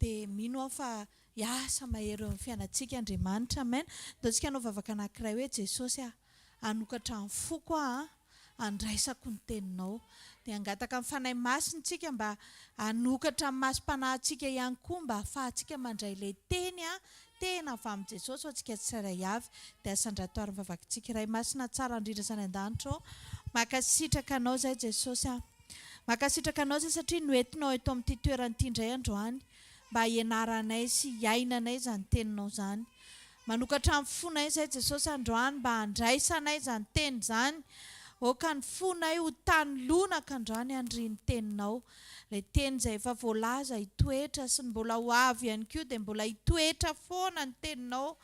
Dia mino aho fa hiasa mahery eo amin'ny fiainantsika Andriamanitra. Amen. Ndao tsika hanao vavaka anankiray hoe Jesosy ah, hanokatra ny foko aho an, handraisako ny teninao. Dia hangataka ny Fanahy Masina isika mba hanokatra ny masom-panahintsika ihany koa mba hahafahantsika mandray ilay teny an, tena avy amin'i Jesosy ho antsika tsirairay avy. Dia asandrato ary ny vavakintsika. Ray Masina tsara indrindra izany an-danitra ô, mankasitraka Anao izahay Jesosy an. Mankasitraka Anao izahay satria noentinao eto amin'ity toerana ity indray androany mba hianaranay sy hiainanay izany Teninao izany. Manokatra ny fonay izahay Jesosy androany mba handraisanay izany Teny izany. Aoka ny fonay ho tany lonaka androany handre ny Teninao. Ilay Teny izay efa voalaza hitoetra sy ny mbola ho avy ihany koa dia mbola hitoetra foana ny Teninao.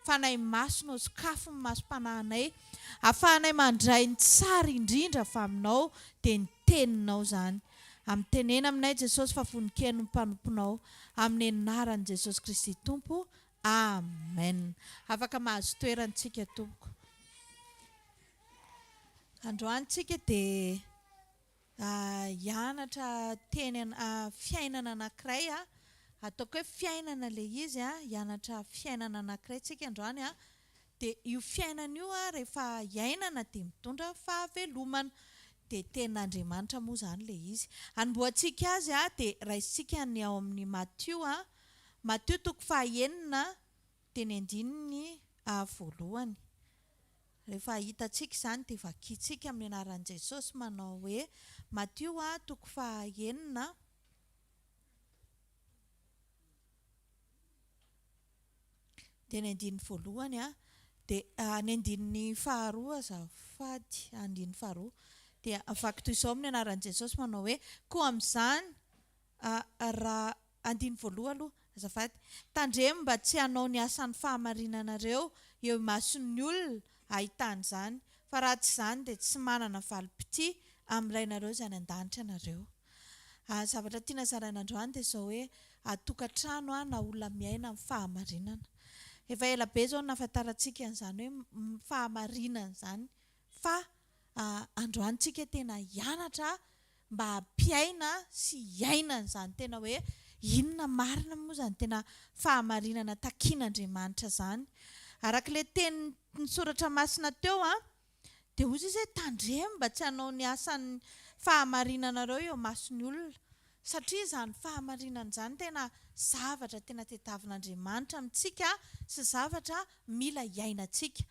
Fanahy Masina ô sokafy ny masom-panahinay ahafahanay mandray ny tsara indrindra avy Aminao dia ny Teninao izany. Amitenena aminay Jesosy fa vonon-keno ny mpanomponao. Amin'ny anaran'i Jesosy Kristy Tompo. Amen. Afaka mahazo toerana tsika tompoko. Androany tsika dia hianatra teny fiainana anankiray ataoko hoe fiainana ilay izy hianatra fiainana anankiray tsika androany dia io fiainana io rehefa iainana dia mitondra fahavelomana dia tenin'Andriamanitra moa izany ilay izy. Hanombohantsika azy dia raisintsika ny ao amin'ny Matio Matio toko fahaenina teny andininy voalohany. Rehefa hitantsika izany dia vakintsika amin'ny anaran'i Jesosy manao hoe, Matio toko fahaenina, teny andininy voalohany dia ny andininy faharoa azafady, andininy faharoa dia vaky toy izao amin'ny anaran'i Jesosy manao hoe, koa amin'izany raha Andininy voaloha aloha, azafady. Tandremo mba tsy hanao ny asan'ny fahamarinanareo eo imason'ny olona hahitany izany, fa raha tsy izany dia tsy manana valim-pitia amin'ny Rainareo izay any an-danitra ianareo. Ny zavatra tiana zaraina androany dia izao hoe, tokantrano na olona miaina amin'ny fahamarinana. Efa ela be izao no nahafantarantsika an'izany hoe fahamarinana izany, fa androany tsika tena hianatra mba hampiaina sy hiaina an'izany tena hoe inona marina moa izany tena fahamarinana takian'Andriamanitra izany. Araka ilay tenin'ny soratra masina teo an, dia hoy izy hoe tandremo mba tsy hanao ny asan'ny fahamarinanareo eo imason'ny olona. Satria izany fahamarinana izany tena zavatra tena tediavin'Andriamanitra amintsika sy zavatra mila iainantsika.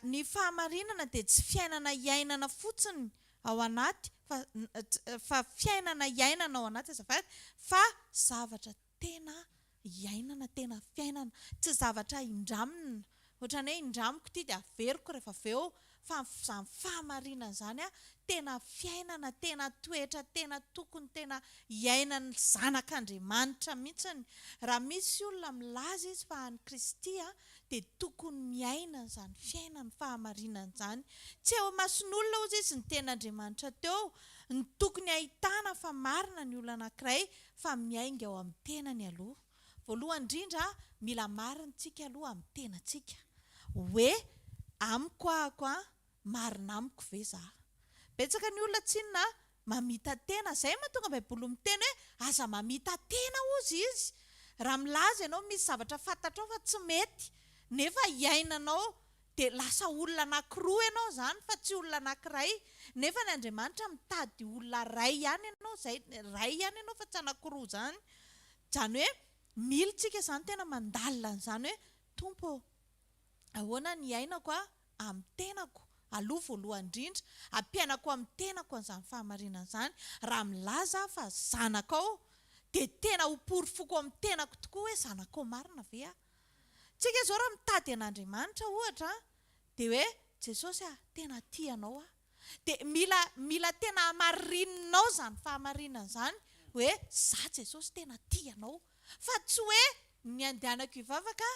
Ny fahamarinana dia tsy fiainana iainana fotsiny ao anaty fa fa fiainana iainana ao anaty azafady fa zavatra tena iainana, tena fiainana. Tsy zavatra indramina Ohatran'ny hoe indramiko ity dia averiko rehefa avy eo fa izany fahamarinana izany tena fiainana, tena toetra, tena tokony tena iainan'ny zanak'Andriamanitra mihitsiny. Raha misy olona milaza izy fa an'i Kristy dia tokony miaina an'izany fiainan'ny fahamarinana izany. Tsy eo imason'olona hozy izy ny tenin'Andriamanitra teo no tokony ahitana fa marina ny olona anankiray fa miainga ao amin'ny tenany aloha. Voalohany indrindra, mila marina tsika aloha amin'ny tenantsika. Hoe amiko ahako an, marina amiko ve za? Betsaka ny olona tsinona mamita-tena, zay mahatonga baiboly miteny hoe aza mamita-tena hozy izy. Raha milaza ianao misy zavatra fantatrao fa tsy mety nefa iainanao dia lasa olona anakiroa ianao izany fa tsy olona anakiray, nefa ny Andriamanitra mitady olona ray ihany ianao, zay ray ihany ianao fa tsy anakiroa izany. Izany hoe mila tsika izany tena mandalina an'izany hoe Tompo ô, ahoana ny hiainako amin'ny tenako aloha voalohany indrindra, ampiainako amin'ny tenako an'izany fahamarinana izany, raha milaza aho fa zanakao dia tena ho porofoko amin'ny tenako tokoa hoe zanakao marina ve aho. Tsika izao raha mitady an'Andriamanitra ohatra dia hoe Jesosy a, tena tia anao aho. Dia mila mila tena hamarininao izany fahamarinana izany hoe za Jesosy tena tia anao. Fa tsy hoe ny andehanako hivavaka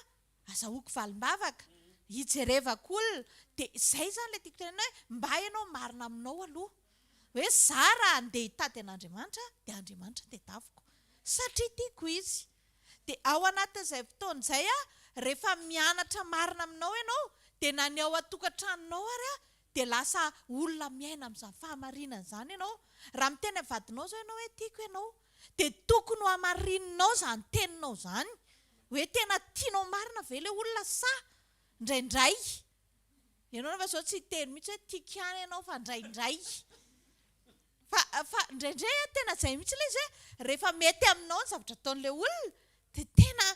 azahoako valim-bavaka, hijerevako olona. Dia izay izany ilay tiako tenenina hoe mba ianao marina aminao aloha. Hoe za raha andeha hitady an'Andriamanitra dia Andriamanitra tedaviko. Satria tiako Izy. Dia ao anatin'izay fotoana izay rehefa mianatra marina aminao ianao dia na ny ao an-tokantranonao ary dia lasa olona miaina amin'izany fahamarinana izany ianao. Raha miteny amin'ny vadinao izao ianao hoe tiako ianao, Dia tokony ho hamarininao izany teninao izany hoe tena tianao marina ve ilay olona sa indraindray. Ianao nefa izao tsy hiteny mihitsy hoe tiako ihany ianao fa indraindray. Fa fa indraindray an, tena izay mihitsy ilay izy hoe rehefa mety aminao ny zavatra ataon'ilay olona dia tena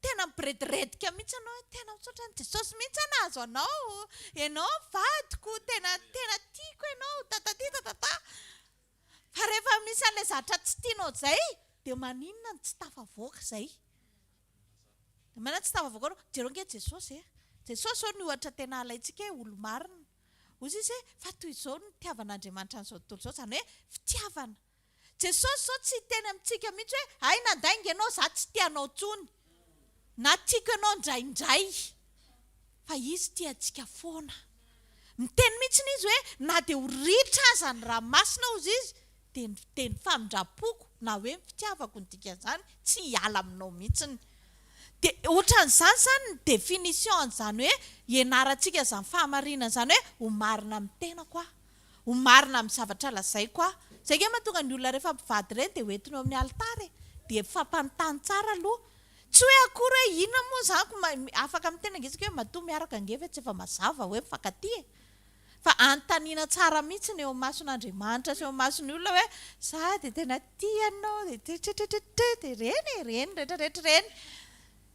tena mibrediredika mihitsy ianao hoe tena misaotra an'i Jesosy mihitsy aho nahazo anao, ianao vadiko, tena tena tiako ianao, tatati tatata. Fa rehefa misy an'ilay zavatra tsy tianao izay dia maninona no tsy tafavoaka izay? Dia maninona tsy tafavoaka anao? Jereo ange Jesosy e! Jesosy izao ny ohatra tena alaintsika hoe olo-marina. Hoy izy hoe, fa toy izao no nitiavan'Andriamanitra an'izao tontolo izao, izany hoe fitiavana. Jesosy izao tsy hiteny amintsika mihitsy hoe, hay nandainga ianao, za tsy tia anao intsony, na tiako ianao indraindray, fa Izy tia antsika foana. Miteny mihitsy Izy hoe, na dia ho ritra aza ny ranomasina, hozy Izy, dia ny dia ny famindram-poko, na hoe ny fitiavako no dikan'izany, tsy hiala aminao mihitsiny. Dia ohatran'izany izany ny définition an'izany hoe ianarantsika izany fahamarinana izany hoe ho marina amin'ny tenako aho, ho marina amin'ny zavatra lazaiko aho. Izay ange mahatonga ny olona rehefa mpivady ireny dia hoentiny eo amin'ny alitara e, dia mifampanontany tsara aloha. Tsy hoe akory hoe inona moa izany ko afaka miteny ange isika hoe matoa miaraka ange ve tsy efa mazava hoe mifankatia e. Fa anontaniana tsara mihitsy ny eo imason'Andriamanitra sy eo imason'ny olona hoe za dia tena tia anao dia tretretretre dia ireny e, ireny retraretra ireny.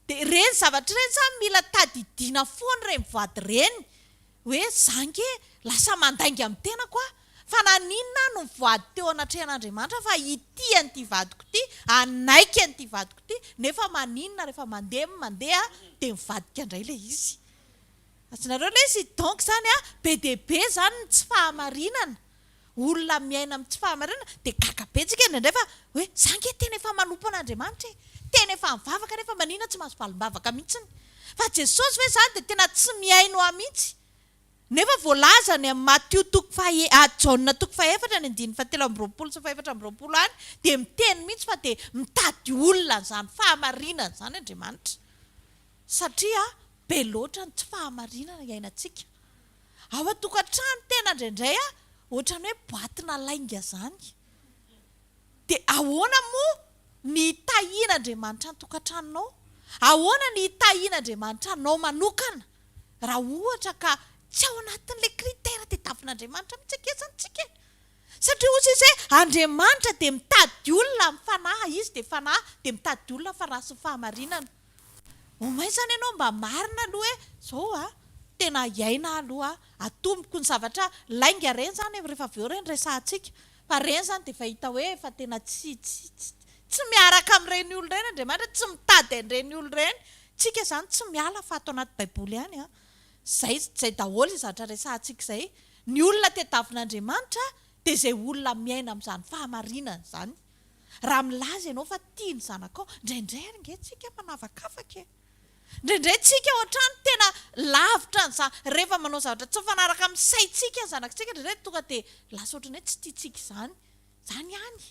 Dia ireny zavatra ireny izany mila tadidiana foana ireny voady ireny hoe za ange lasa mandainga amin'ny tenako aho fa naninona aho no nivoady teo anatrehan'Andriamanitra fa hitia an'ity vadiko ity, hanaiky an'ity vadiko ity nefa maninona rehefa mandeha mandeha dia mivadika indray ilay izy. Azonareo ilay izy? Donc izany an, be dia be izany ny tsy fahamarinana, olona miaina amin'ny tsy fahamarinana, dia gaga be tsika indraindray fa hoe za ange tena efa manompo an'Andriamanitra e, tena efa mivavaka nefa maninona tsy mahazo valim-bavaka mihitsiny. Fa Jesosy ve izany dia tena tsy mihaino ahy mihitsy? Nefa voalaza any amin'ny Matio toko faha, ah, Jaona toko fahefatra ny andininy fahatelo amby roapolo sy fahefatra amby roapolo any dia miteny mihitsy fa dia mitady olona an'izany fahamarinana izany Andriamanitra. Satria be loatra ny tsy fahamarinana iainantsika. Ao an-tokantrano tena indraindray ohatran'ny hoe boatina lainga izany. Dia ahoana moa ny hitahian'Andriamanitra ny tokantranonao? Ahoana ny hitahian'Andriamanitra anao manokana raha ohatra ka tsy ao anatin'ilay critère tadiavin'Andriamanitra mihitsy ange izany tsika e? Satria hoy izy hoe Andriamanitra dia mitady olona amin'ny fanahy, Izy dia fanahy, dia mitady olona amin'ny fanahy sy ny fahamarinana. Au moins zany ianao mba marina aloha hoe zao a, tena hiaina aho aloha, atomboko ny zavatra, lainga reny zany rehefa avy eo reny resahantsika, fa reny zany dia efa hita hoe efa tena tsy tsy tsy miaraka amin'ireny olona ireny Andriamanitra, tsy mitady an'ireny olona ireny, tsika zany tsy miala fa ato anaty baiboly ihany a, zay zay daholo izay zavatra resahantsika izay, ny olona tediavin'Andriamanitra dia izay olona miaina amin'izany fahamarinana izany. Raha milaza ianao fa tia ny zanakao, indraindray ary ange tsika manavakavaka e! Indraindray tsika ao an-trano tena lavitra ny za, rehefa manao zavatra tsy mifanaraka amin'ny saintsika ny zanakitsika indraindray tonga dia lasa ohatran'ny hoe tsy tiantsika izany, izany ihany.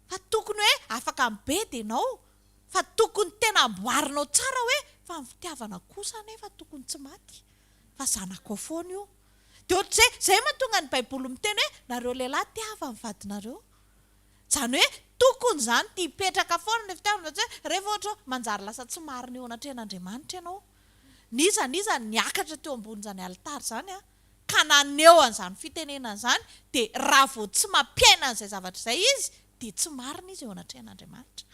Fa tokony hoe afaka mibedy ianao, fa tokony tena amboarinao tsara hoe fa ny fitiavana kosa anefa tokony tsy maty, fa zanakao foana io. Dia ohatr'izay, izay mahatonga ny baiboly miteny hoe nareo lehilahy tiava ny vadinareo. Izany hoe tokony izany tia hipetraka foana ny fitiavana fa tsy hoe rehefa ohatra hoe manjary lasa tsy marina eo anatrehan'Andriamanitra ianao. N'iza n'iza niakatra teo ambonin'izany alitara izany ka naneho an'izany fitenenana izany dia raha vao tsy mampiaina an'izay zavatra izay izy dia tsy marina izy eo anatrehan'Andriamanitra.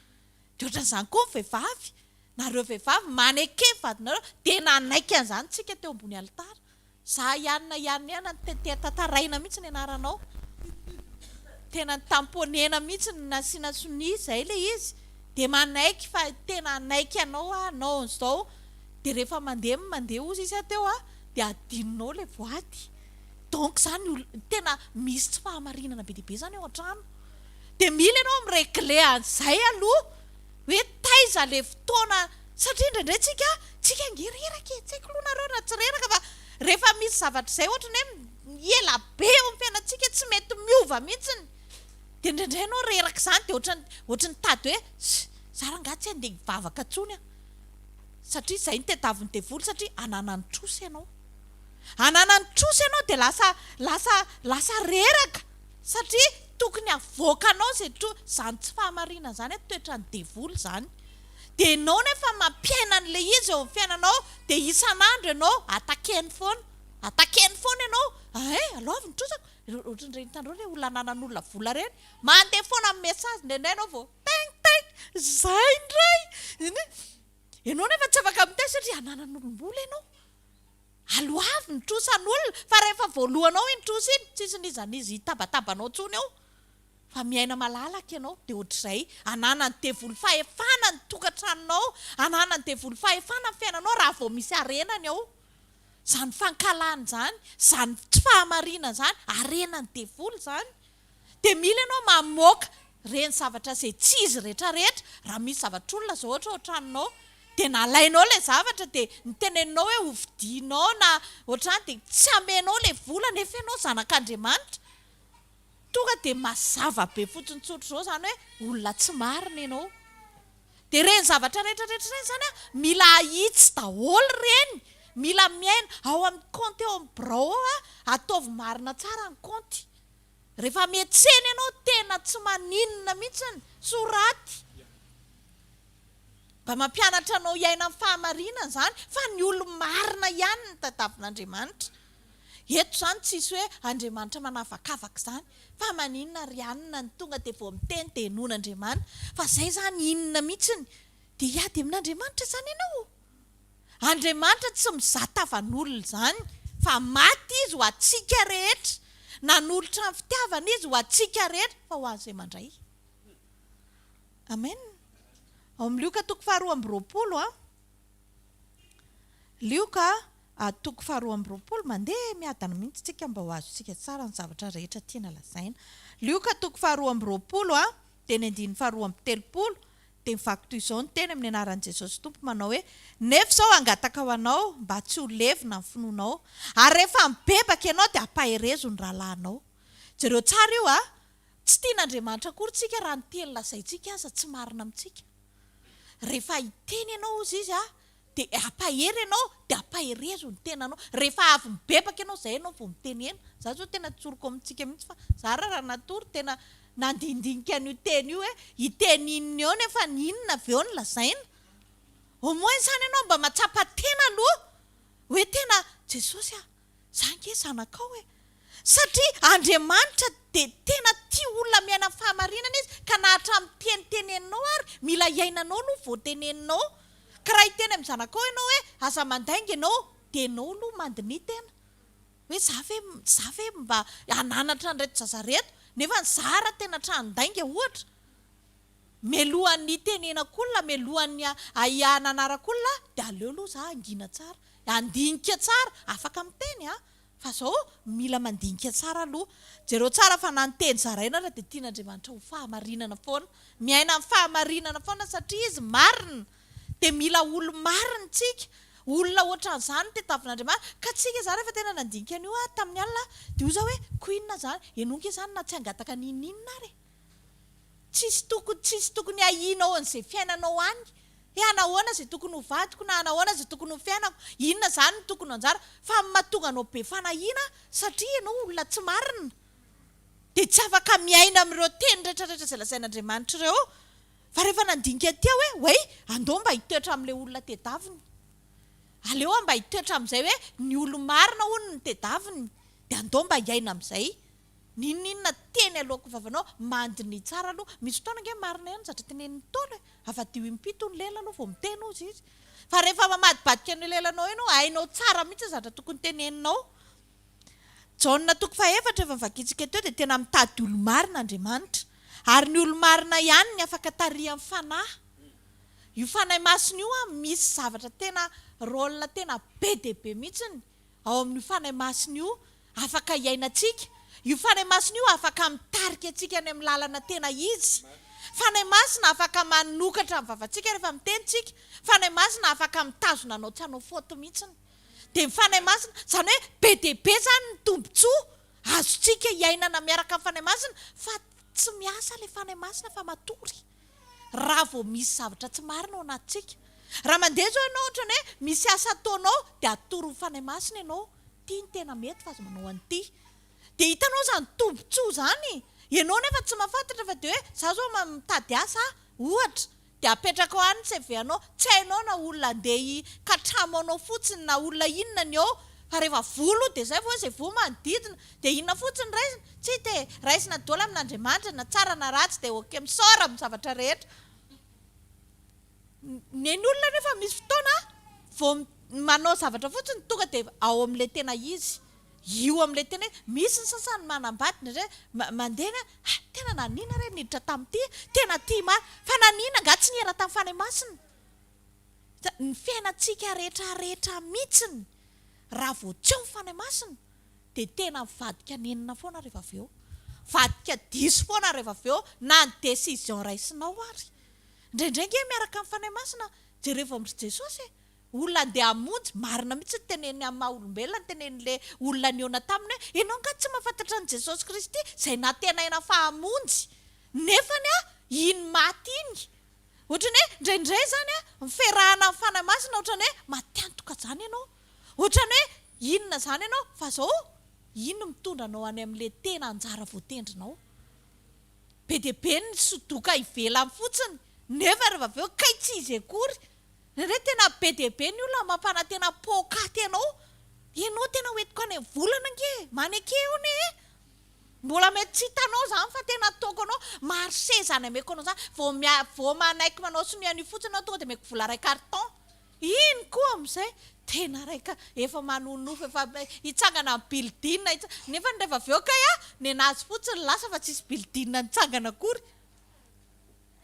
Dia ohatran'izany koa ny vehivavy, nareo vehivavy maneke ny vadinareo dia nanaiky an'izany tsika teo ambony alitara. Za ihany ihany ihany no te tantaraina mihitsy ny anaranao. Tena ni-tamponena mihitsy ny nasiana sonia zay le izy. De manaiky fa tena hanaiky anao aho hanao an'izao. De rehefa mandeha mandeha ozy izy teo a, de adinonao le voady. Donc zany ol tena misy tsy fahamarinana be dia be zany ao an-trano. De mila ianao mi-regler an'izay aloha. Hoe taiza le fotoana satria indraindray tsika tsika ange reraka e, tsy haiko aloha nareo na tsy reraka fa rehefa misy zavatra izay ohatran'ny hoe ela be eo amin'ny fiainantsika tsy mety miova mihitsiny dia indraindray ianao reraka izany dia ohatran'ny ohatran'ny mitady hoe za rangahy tsy handeha hivavaka intsony aho satria izay no tadiavin'ny devoly satria ananany trosa ianao, ananany trosa ianao dia lasa lasa lasa reraka satria. tokony avoakanao izay tro, izany tsy fahamarinana izany an, toetran'ny devoly izany. Dia ianao nefa mampiaina an'ilay izy eo amin'ny fiainanao, dia isan'andro ianao attaquer-ny foana, attaquer-ny foana ianao, eh, aloavy ny trosako, ohatran'ireny hitanareo ilay olona ananan'olona vola ireny, mandeha foana amin'ny message, indraindray ianao vao ting ting, izay indray, ianao nefa tsy afaka miteny satria ananan'olom-bola ianao. Aloavy ny trosan'olona fa rehefa voalohanao iny trosa iny, tsisy n'iza n'iza hitabataba anao intsony eo fa miaina malalaka ianao dia ohatr'izay, ananan'ny devoly fahefana ny tokantranonao, ananan'ny devoly fahefana ny fiainanao raha vao misy harena ny ao. Izany fankahalana izany, izany tsy fahamarinana izany, harenan'ny devoly izany. Dia mila ianao mamoaka ireny zavatra izay tsy izy rehetra rehetra, raha misy zavatr'olona izao ohatra ao an-tranonao dia nalainao ilay zavatra dia niteneninao hoe hovidianao na ohatr'izany dia tsy amenao ilay vola nefa ianao zanak'Andriamanitra, tonga dia mazava be fotsiny tsotra izao izany hoe olona tsy marina ianao. Dia ireny zavatra rehetra rehetra ireny izany an, mila ahitsy daholo ireny, mila miaina ao amin'ny kaonty ao amin'ny birao ao an, ataovy marina tsara ny kaonty. Rehefa miantsena ianao tena tsy maninona mihitsiny, soraty. Mba mampianatra anao hiaina amin'ny fahamarinana izany fa ny olo-marina ihany no tadiavin'Andriamanitra. Eto izany tsisy hoe Andriamanitra manavakavaka izany fa maninona ry anona no tonga dia vao miteny dia henoin'Andriamanitra fa izay izany inona mihitsiny dia hiady amin'Andriamanitra izany ianao? Andriamanitra tsy mizaha tavan'olona izany fa maty Izy ho antsika rehetra, nanolotra ny fitiavany Izy ho antsika rehetra fa ho an'izay mandray. Amen. Ao amin'ny Lioka toko faharoa amby roapolo a. Lioka toko faharoa amby roapolo, mandeha miadana mihitsy tsika mba ho azontsika tsara ny zavatra rehetra tiana lazaina. Lioka toko faharoa amby roapolo a, teny andininy faharoa amby telopolo, Dia mivaky toy izao ny teny amin'ny anaran'i Jesosy Tompo manao hoe, Nefa izao hangataka ho anao mba tsy ho levona ny finoanao, ary rehefa mibebaka ianao dia ampaherezo ny rahalahinao. Jereo tsara io a! Tsy tian'Andriamanitra akory tsika raha ny teny lazaintsika aza tsy marina amintsika. Rehefa hiteny ianao hozy Izy a, Dia hampahery ianao, dia ampaherezo ny tenanao. Rehefa avy mibebaka ianao, izay ianao vao mitenena. Za zao tena tsoriko amintsika mihitsy fa za raha natory tena nandindinika an'io teny io hoe hiteny inona eo nefa ny inona avy eo no lazaina. Au moins izany ianao mba mahatsapa tena aloha hoe tena Jesosy a! Za ange zanakao e! Satria Andriamanitra dia tena tia olona miaina amin'ny fahamarinana Izy ka na hatramin'ny teny teneninao ary mila iainanao aloha vao teneninao. Ka raha hiteny amin'ny zanakao ianao hoe aza mandainga ianao dia ianao aloha mandiniha tena hoe za ve za ve mba hananatra an'ireto zaza ireto nefa ny za ara tena tranon-dainga ohatra. Mialohan'ny hitenenako olona, mialohan'ny hananarako olona dia aleo aloha za hangina tsara, handinika tsara, afaka miteny an! Fa zao mila mandinika tsara aloha. Jereo tsara fa na ny teny zaraina ara dia tian'Andriamanitra ho fahamarinana foana. Miaina amin'ny fahamarinana foana satria Izy marina. Dia mila olo-marina tsika. Olona ohatran'izany no tediavin'Andriamanitra. Ka tsika izany rehefa tena nandinika an'io aho tamin'ny alina dia hoy za hoe ko inona izany? Ianao ange izany na tsy hangataka n'inon'inona ary e! Tsisy tokony tsisy tokony ahianao an'izay fiainanao any He anahoana izay tokony ho vadiko na anahoana izay tokony ho fiainako, inona izany no tokony ho anjara, fa ny mahatonga anao be fanahiana satria ianao olona tsy marina dia tsy afaka miaina amin'ireo teny rehetra rehetra izay lazain'Andriamanitra ireo, fa rehefa nandinika aty aho hoe way andao mba hitoetra amin'ilay olona tedaviny, aleo aho mba hitoetra amin'izay hoe ny olo-marina hono no tedaviny dia andao mba hiaina amin'izay. N'inon'inona teny aloaky ny vavanao, mandiniha tsara aloha. Misy fotoana ange marina ihany ny zavatra tenenin'ny Ntaolo e! Avadiho impito ny lela aloha vao miteny hozy izy. Fa rehefa mamadibadika an'io lelanao io ianao, hainao tsara mihitsy ny zavatra tokony teneninao. Jaona toko fahefatra efa novakintsika teo dia tena mitady olo-marina Andriamanitra. Ary ny olo-marina ihany ny afaka tarihan'ny Fanahy. Io Fanahy Masina io an, misy zavatra tena rôle tena be dia be mihitsiny. ao amin'io Fanahy Masina io afaka hiainantsika. Io Fanahy Masina io afaka mitarika antsika any amin'ny lalana tena izy. Fanahy Masina afaka manokatra ny vavantsika rehefa miteny tsika. Fanahy Masina afaka mitazona anao tsy hanao faute mihitsiny. Dia ny Fanahy Masina, izany hoe be dia be izany ny tombontsoa azontsika hiainana miaraka amin'ny Fanahy Masina fa tsy miasa ilay Fanahy Masina fa matory. Raha vao misy zavatra tsy marina ao anatintsika. Raha mandeha izao ianao ohatran'ny hoe misy asa ataonao dia atoron'ny Fanahy Masina ianao, ity no tena mety fa aza manao an'ity. Dia hitanao izany tombontsoa izany. Ianao nefa tsy mahafantatra fa dia hoe za zao mitady asa ohatra dia apetrakao any ny CV anao, tsy hainao na olona andeha hikatramo anao fotsiny na olona inona ny eo fa rehefa voa aloha dia zay vao izay voa manodidina dia inona fotsiny raisina? Tsy hita e! Raisina daholo amin'Andriamanitra na tsara na ratsy dia ok misaora amin'ny zavatra rehetra. Ny olona nefa misy fotoana vao manao zavatra fotsiny tonga dia ao amin'ilay tena izy. Io amin'ilay tena hoe misy ny sasany manambady indraindray mandeha ny ah tena nanina re niditra tamin'ity e, tena tia marina, fa nanina angaha tsy niera tamin'ny Fanahy Masina? Ny fiainantsika rehetra rehetra mihitsiny raha vao tsy eo ny Fanahy Masina dia tena mivadika nenina foana rehefa avy eo, mivadika diso foana rehefa avy eo na ny décision raisinao ary. Indraindray ange miaraka amin'ny Fanahy Masina, jerevo amin-dry Jesosy e, Olona andeha hamonjy, marina mihitsy ny teneniny amin'ny maha olombelona ny tenenin'ilay olona nihaona taminy hoe, ianao angaha tsy mahafantatra an'i Jesosy Kristy izay nantenaina fa hamonjy, nefany a, iny maty iny. Ohatran'ny hoe indraindray izany a, ny fiarahana amin'ny Fanahy Masina ohatran'ny hoe matiantoka izany ianao, ohatran'ny hoe inona izany ianao, fa izao, iny no mitondra anao any amin'ilay tena anjara voatendrinao. Be dia be ny sodoka ivelany fotsiny, nefa rehefa avy eo kay tsy izy akory. Indraindray tena be dia be ny olona mampanantena poakaty anao, ianao tena ho entiko any amin'ny volana ange e, maneke eo anie e! Mbola mety tsy hitanao izany fa tena ataoko anao, marché izany ameko anao izany, vao mia- vao manaiky manao sonia an'io fotsiny ianao tonga dia omeko vola iray carton. Iny koa amin'izay tena raika efa manonofy efa hitsangana amin'ny building, nefa rehefa avy eo kay a, nenazy fotsiny lasa fa tsisy building nitsangana akory.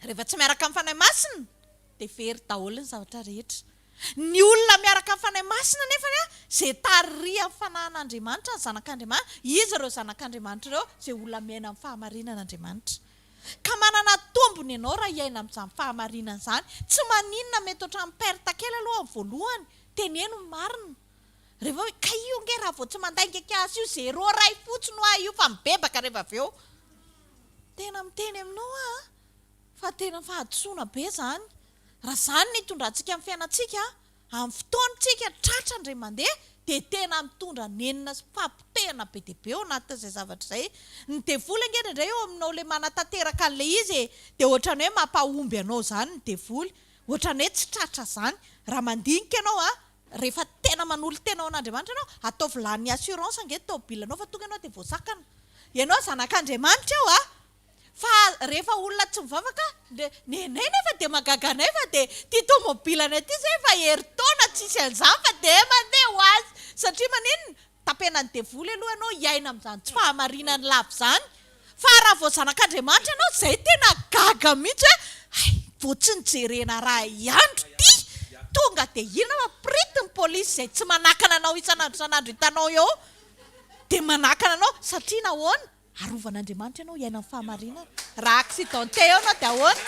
Rehefa tsy miaraka amin'ny Fanahy Masina dia very daholo ny zavatra rehetra. Ny olona miaraka amin'ny Fanahy Masina nefany izay tarihan'ny Fanahin'Andriamanitra, ny zanak'Andriamanitra, iza ireo zanak'Andriamanitra ireo? Izay olona miaina amin'ny fahamarinan'Andriamanitra. Ka manana tombony ianao raha hiaina amin'izany fahamarinana izany. Tsy maninona mety ohatran'ny perte kely aloha amin'ny voalohany, teneno ny marina. Rehefa hoe kay io ange raha vao tsy mandainga kiasy io zéro ray fotsiny hoa io fa mibebaka rehefa avy eo. Tena miteny aminao aho an, fa tena fahadisoana be izany. Raha izany no hitondrantsika ny fiainantsika, amin'ny fotoantsika tratra indray mandeha dia tena mitondra nenina sy fahapotehana be dia be ao anatin'izay zavatra izay. Ny devoly ange indraindray eo aminao ilay manatanteraka an'ilay izy e, dia ohatran'ny hoe mampahomby anao izany ny devoly, ohatran'ny hoe tsy tratra izany. Raha mandinika ianao an, Rehefa tena manolo-tena ho an'Andriamanitra ianao, ataovy lany assurance ange ny tomobilanao fa tonga ianao dia voasakana. Ianao zanak'Andriamanitra eo a! Fa rehefa olona tsy mivavaka, dia nenay nefa dia mahagaga anay fa dia ity tomobilanay ity izay efa herintaona tsisy an'izany fa dia mandeha ho azy. Satria maninona? Tapenan'ny devoly aloha ianao hiaina amin'izany tsy fahamarinany lava izany. Fa raha vao zanak'Andriamanitra ianao, izay tena gaga mihitsy hoe hay vao tsy nijerena raha andro ity, tonga dia inona fa pirity ny polisy izay tsy manakana anao isan'andro isan'andro hitanao eo dia manakana anao satria nahoana? Arovan'Andriamanitra ianao hiaina amin'ny fahamarinana. Raha accidenté eo ianao dia ahoana?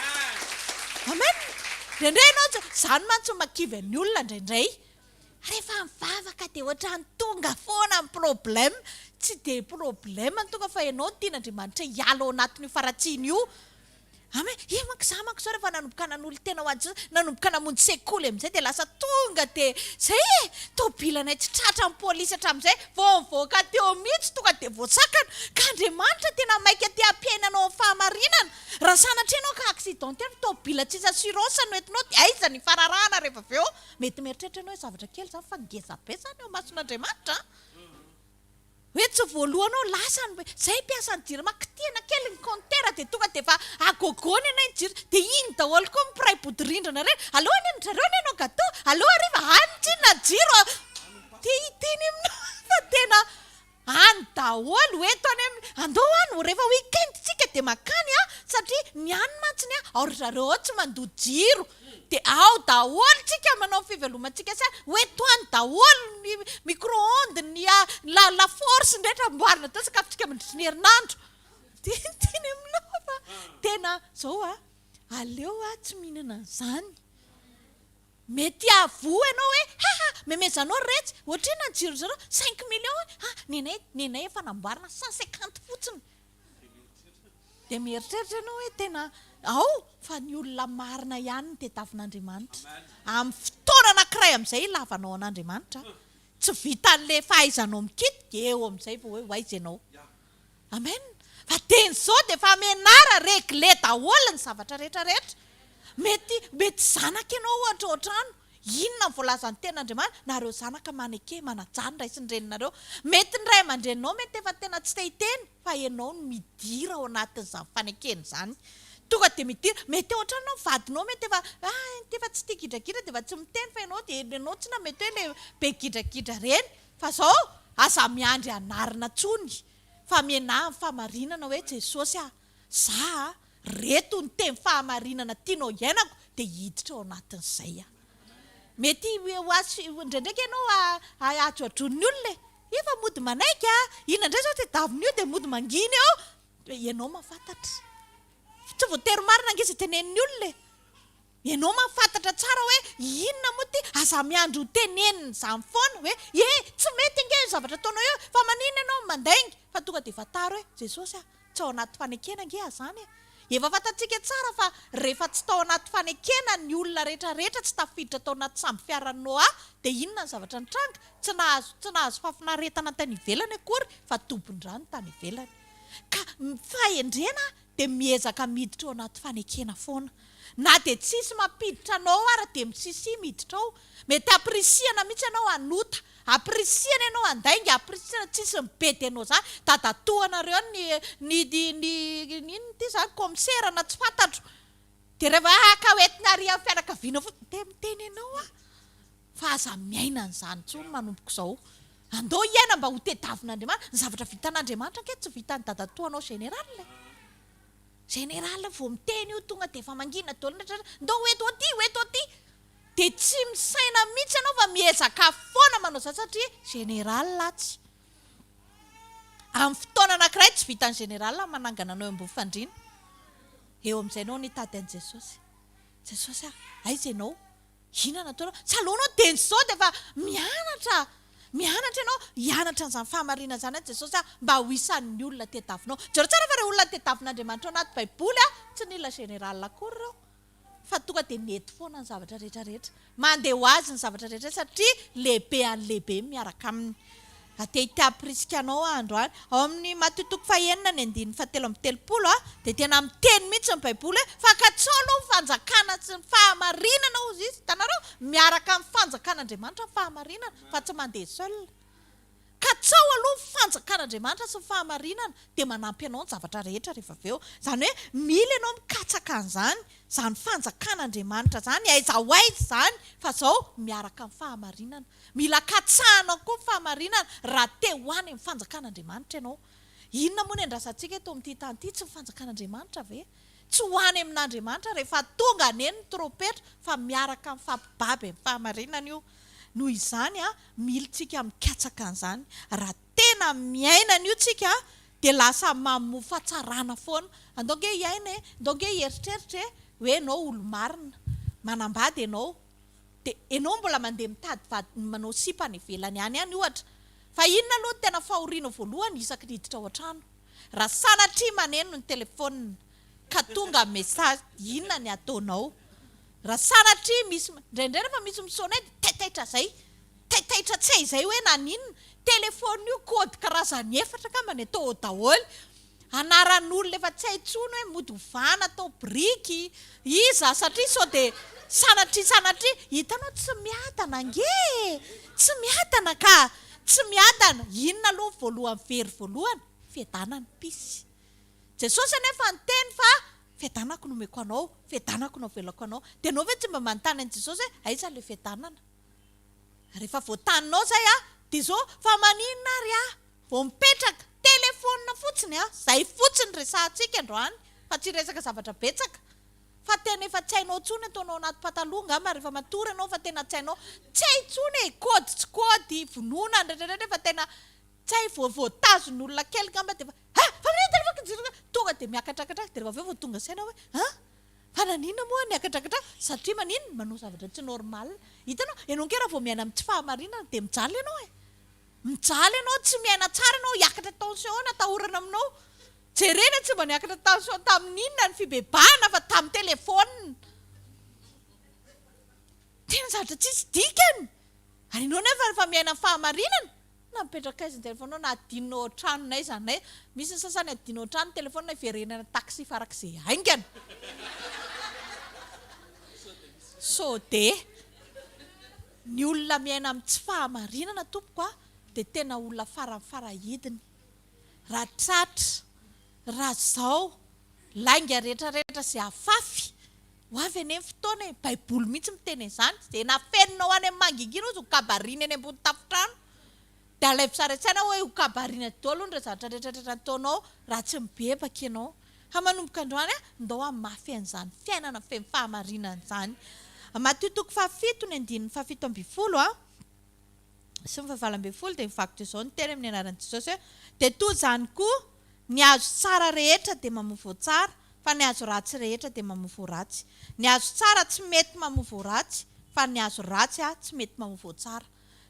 Amen! Indraindray ianao tsy, izany mantsy no mahakivy an'ny olona indraindray. Rehefa mivavaka dia ohatran'ny tonga foana ny problème, tsy dia problème no tonga fa ianao no tian'Andriamanitra hiala ao anatin'io faharatsiana io. Amen, io manko za manko zao rehefa nanomboka nanolo-tena ho an'i Jesosy, nanomboka namonjy sekoly amin'izay dia lasa tonga dia zay e, tobilanay tsy tratran'ny polisy hatramin'izay, vao nivoaka teo mihitsy tonga dia voasakana, ka Andriamanitra tena maika te hampiaina anao amin'ny fahamarinana, raha sanatria ianao ka accidenté ny tobila tsisy assurance no entinao dia aiza ny hifararahana rehefa avy eo? Mety mieritreritra ianao hoe zavatra kely izany fa ngeza be izany eo imason'Andriamanitra an! Hoe tsy voalohanao lasa ny izay mpiasan'ny jirama kitihana kely ny compteur dia tonga dia efa agogo ny anay ny jiro dia iny daholo koa ny mpiray bodirindrina ireny aleo any amin-dry zareo anie hanao gateau aleo hariva any tsinona ny jiro te hiteny aminao fa tena Any daholo eto any amin'ny andao any ho rehefa week-end tsika dia makany a satria ny any mantsy ny ao ry zareo ao tsy mandoa jiro dia ao daholo tsika manao ny fivelomantsika sy ho eto any daholo ny micro-ondes ny la lafaoro sy ny rehetra amboarina daholo sakafontsika mandritry ny herinandro dia teny aminao fa tena zao a aleo a tsy mihinana an'izany Mety hahavoa ianao hoe haha memezanao ry retsy, ohatrinona ny jiro zareo? Cinq millions hoe ha nenay nenay efa namboarina 150 fotsiny. Dia mieritreritra ianao hoe tena ao fa ny olona marina ihany no tediavin'Andriamanitra. Amin'ny fotoana anankiray amin'izay ilavanao an'Andriamanitra, tsy vitan'ilay fahaizanao mikitika, eo amin'izay vao hoe ho aiza ianao. Amen! Fa teny izao dia efa amenara, regle daholo ny zavatra rehetra rehetra. Mety mety zanaka ianao ohatra ao an-trano, inona ny voalazan'ny tenin'Andriamanitra? Nareo zanaka maneke, manajà ny ray sy ny reninareo. Mety ny ray aman-dreninao mety efa tena tsy te hiteny fa ianao no midira ao anatin'izany fanekena izany. Tonga dia midira, mety ao an-trano ianao, vadinao mety efa ah ity efa tsy tia gidragidra dia efa tsy miteny fa ianao dia ianao tsinona mety hoe ilay be gidragidra ireny. Fa izao, aza miandry anarina intsony fa mihenà ny fahamarinana hoe Jesosy ah, za ah, reto ny teny fahamarinana tianao hiainako dia hiditra ao anatin'izay aho. Mety ho azo indraindraika ianao ajoajoan'ny olona e, efa mody manaiky ah, inona indray izao tedavina io dia mody mangina eo, ianao mahafantatra. Tsy voatery marina ange izay tenenin'ny olona e. Ianao mahafantatra tsara hoe inona moa ity, aza miandry ho tenenina izany foana hoe e, tsy mety ange io zavatra ataonao io fa maninona ianao no mandainga, fa tonga dia fantaro hoe Jesosy a, tsy ao anaty fanekena ange aho izany e. Efa fantatsika tsara fa rehefa tsy tao anaty fanekena ny olona rehetra rehetra tsy tafiditra tao anaty sambo fiaran'i Noa dia inona ny zavatra nitranga? Tsy nahazo tsy nahazo fahafinaretana tany ivelany akory fa dobon-drano tany ivelany. Ka ny fahendrena dia miezaka miditra ao anaty fanekena foana. Na dia tsisy mampiditra anao ara dia misisia miditra ao. Mety ampirisihana mihitsy ianao hanota, ampirisihana ianao handainga, ampirisihana tsisy mibedy anao zany, dadatoanareo any ny ny ny ny inona ity zany kaomisera na tsy fantatro. Dia rehefa ah ka ho entina ary amin'ny fianakavianao fotsiny dia miteny anao aho fa aza miaina an'izany intsony manomboka izao. Andao hiaina mba ho tediavin'Andriamanitra. Ny zavatra vitan'Andriamanitra ange tsy vitan'ny dadatoanao général e. Général vao miteny io tonga dia efa mangina daholo ny rehetra rehetra, ndao ho eto aty, ho eto aty. Dia tsy misaina mihitsy ianao fa miezaka foana manao izany satria général atsy. Amin'ny fotoana anankiray tsy vitan'ny général ny manangana anao eo ambony fandriana. Eo amin'izay ianao no hitady an'i Jesosy. Jesosy ah, aiza ianao? Inona no ataonao? Tsy aleonao dieny izao dia efa mianatra, mianatra ianao, hianatra an'izany fahamarinana izany an Jesosy ah, mba ho isan'ny olona tediavinao. Jereo tsara fa ireo olona tediavin'Andriamanitra ao anaty Baiboly ah, tsy nila général akory ireo, fa tonga dia nety foana ny zavatra rehetra rehetra. Mandeha ho azy ny zavatra rehetra satria lehibe an'ny lehibe miaraka aminy. Te hite-hampirisika anao aho androany. Ao amin'ny Matio toko fahenina ny andininy fahatelo amby telopolo dia tena miteny mihitsy ny Baiboly hoe, Fa katsao aloha ny fanjakana sy ny fahamarinana, hozy izy. Hitanareo? Miaraka amin'ny fanjakan'Andriamanitra ny fahamarinana, fa tsy mandeha seul. Katsao aloha ny fanjakan'Andriamanitra sy ny fahamarinana, dia manampy anao ny zavatra rehetra rehefa avy eo. Izany hoe, mila ianao mikatsaka an'izany, izany fanjakan'Andriamanitra izany, aiza ho aiza izany, fa izao, miaraka amin'ny fahamarinana. Mila katsahana koa ny fahamarinana raha te ho any amin'ny fanjakan'Andriamanitra ianao. Inona moa no iandrasantsika eto amin'ity tany ity? Tsy ny fanjakan'Andriamanitra ve? Tsy ho any amin'Andriamanitra rehefa tonga anie ny trompetra fa miaraka mifampibaby amin'ny fahamarinana io. Noho izany, mila tsika mikatsaka an'izany. Raha tena miaina an'io tsika dia lasa mamoa fahatsarana foana. Andao ange hiaina e! Andao ange hieritreritra e! Hoe ianao olo-marina. Manambady ianao. Dia enao mbola mandeha mitady vady manao sipa any ivelany any ihany ohatra. Fa inona aloha no tena fahorianao voalohany isaky ny hiditra ao an-trano? Raha sanatria maneno ny telephone ka tonga message inona ny ataonao? Raha sanatria misy indraindray rehefa misy mi-sonner dia taitaitra zay. Taitaitra tsy hay izay hoe naninona. Telephone io code karazany efatra angamba ny atao ao daholo. Anaran'olona efa tsy hay intsony hoe mody ovana atao biriky iza satria sao dia sanatria sanatria hitanao tsy miadana ange e! Tsy miadana ka! Tsy miadana! Inona aloha ny voalohany very voalohany? Fiadanana, peace. Jesosy anefa niteny fa fiadanako no omeko anao, fiadanako no avelako anao. Dia ianao ve tsy mba manontany an'i Jesosy hoe aiza ilay fiadanana? Rehefa voataninao izay dia izao fa maninona ary aho Vao mipetraka, telephone fotsiny an, zay fotsiny resahantsika androany fa tsy hiresaka zavatra betsaka fa tena efa tsy hainao intsony ataonao anaty pataloha angamba rehefa matory ianao fa tena tsy hainao, tsy hay intsony e, code tsy code, vonoina ny rehetra rehetra fa tena tsy hay, vao voatazon'olona kely angamba dia efa ha! Fa maninona telephone-ko tonga dia miakatrakatra dia rehefa avy eo vao tonga saina hoe ha! Fa naninona moa niakatrakatra satria maninona? Manao zavatra tsy normal, hitanao, ianao ange raha vao miaina amin'ny tsy fahamarinana dia mijaly ianao e. Mijaly ianao, tsy miaina tsara ianao, hiakatra tension no atahorana aminao. Jerena tsy mba niakatra tension tamin'inona ny fibebahana fa tamin'ny telephone. Tena zavatra tsisy dikany. Ary ianao nefa rehefa miaina ny fahamarinana. Napetraka aiza ny telefaonina na adinonao ao an-trano n'aiza n'aiza. Misy ny sasany adino ao an-trano ny telefaonina hiverenana taxi farak'izay haingana. Sao dia ny olona miaina amin'ny tsy fahamarinana tompoko a, dia tena olona faran'ny farahidiny. Raha tratra, raha zao, lainga rehetrarehetra izay afafy, Ho avy anie ny fotoana e! Baiboly mihitsy miteny an'izany, izay nafeninao any amin'ny mangingina hozy ho kabarina eny ambony tafontrano. Dia alaivo sary an-tsaina hoe ho kabarina daholo hono ireo zavatra rehetra rehetra nataonao raha tsy mibebaka ianao. Fa manomboka androany an, ndao hamafy an'izany fiainana feno fahamarinana izany. Matio toko fahafito ny andininy fahafito ambinifolo an, sy ny fahavalo ambinifolo dia mivaky toy izao ny teny amin'ny anaran'i Jesosy hoe, Dia toy izany koa, ny hazo tsara rehetra dia mamoa voa tsara, fa ny hazo ratsy rehetra dia mamoa voa ratsy. Ny hazo tsara tsy mety mamoa voa ratsy, fa ny hazo ratsy tsy mety mamoa voa tsara.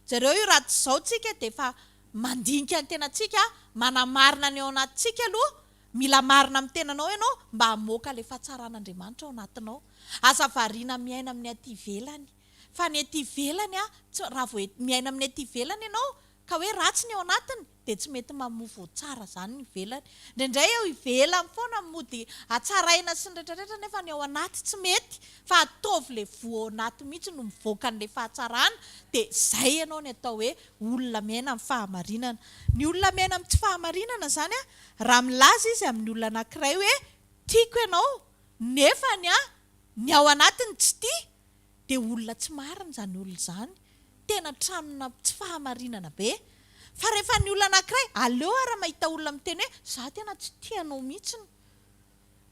Jereo io raha tsy izao tsika dia efa mandinika ny tenantsika, manamarina ny ao anatintsika aloha, mila marina amin'ny tenanao ianao mba hamoaka ilay fahatsaran'Andriamanitra ao anatinao. Aza variana miaina amin'ny aty ivelany. Fa ny ety ivelany a, tsy, raha vao miaina amin'ny ety ivelany ianao, ka hoe ratsy ny ao anatiny, dia tsy mety mamoa voa tsara izany ny ivelany. Indraindray eo ivelany foana no mody hatsaraina sy ny rehetrarehetra nefa ny ao anaty tsy mety, fa ataovy ilay voa ao anaty mihitsy no mivoaka an'ilay fahatsarana, dia izay ianao ny atao hoe olona miaina amin'ny fahamarinana. Ny olona miaina amin'ny tsy fahamarinana izany a, raha milaza izy amin'ny olona anankiray hoe tiako ianao, nefa ny a, ny ao anatiny tsy tia, dia olona tsy marina izany olona izany, tena tranona tsy fahamarinana be. Fa rehefa ny olona anankiray, aleo ara mahita olona miteny hoe za tena tsy tia anao mihitsiny.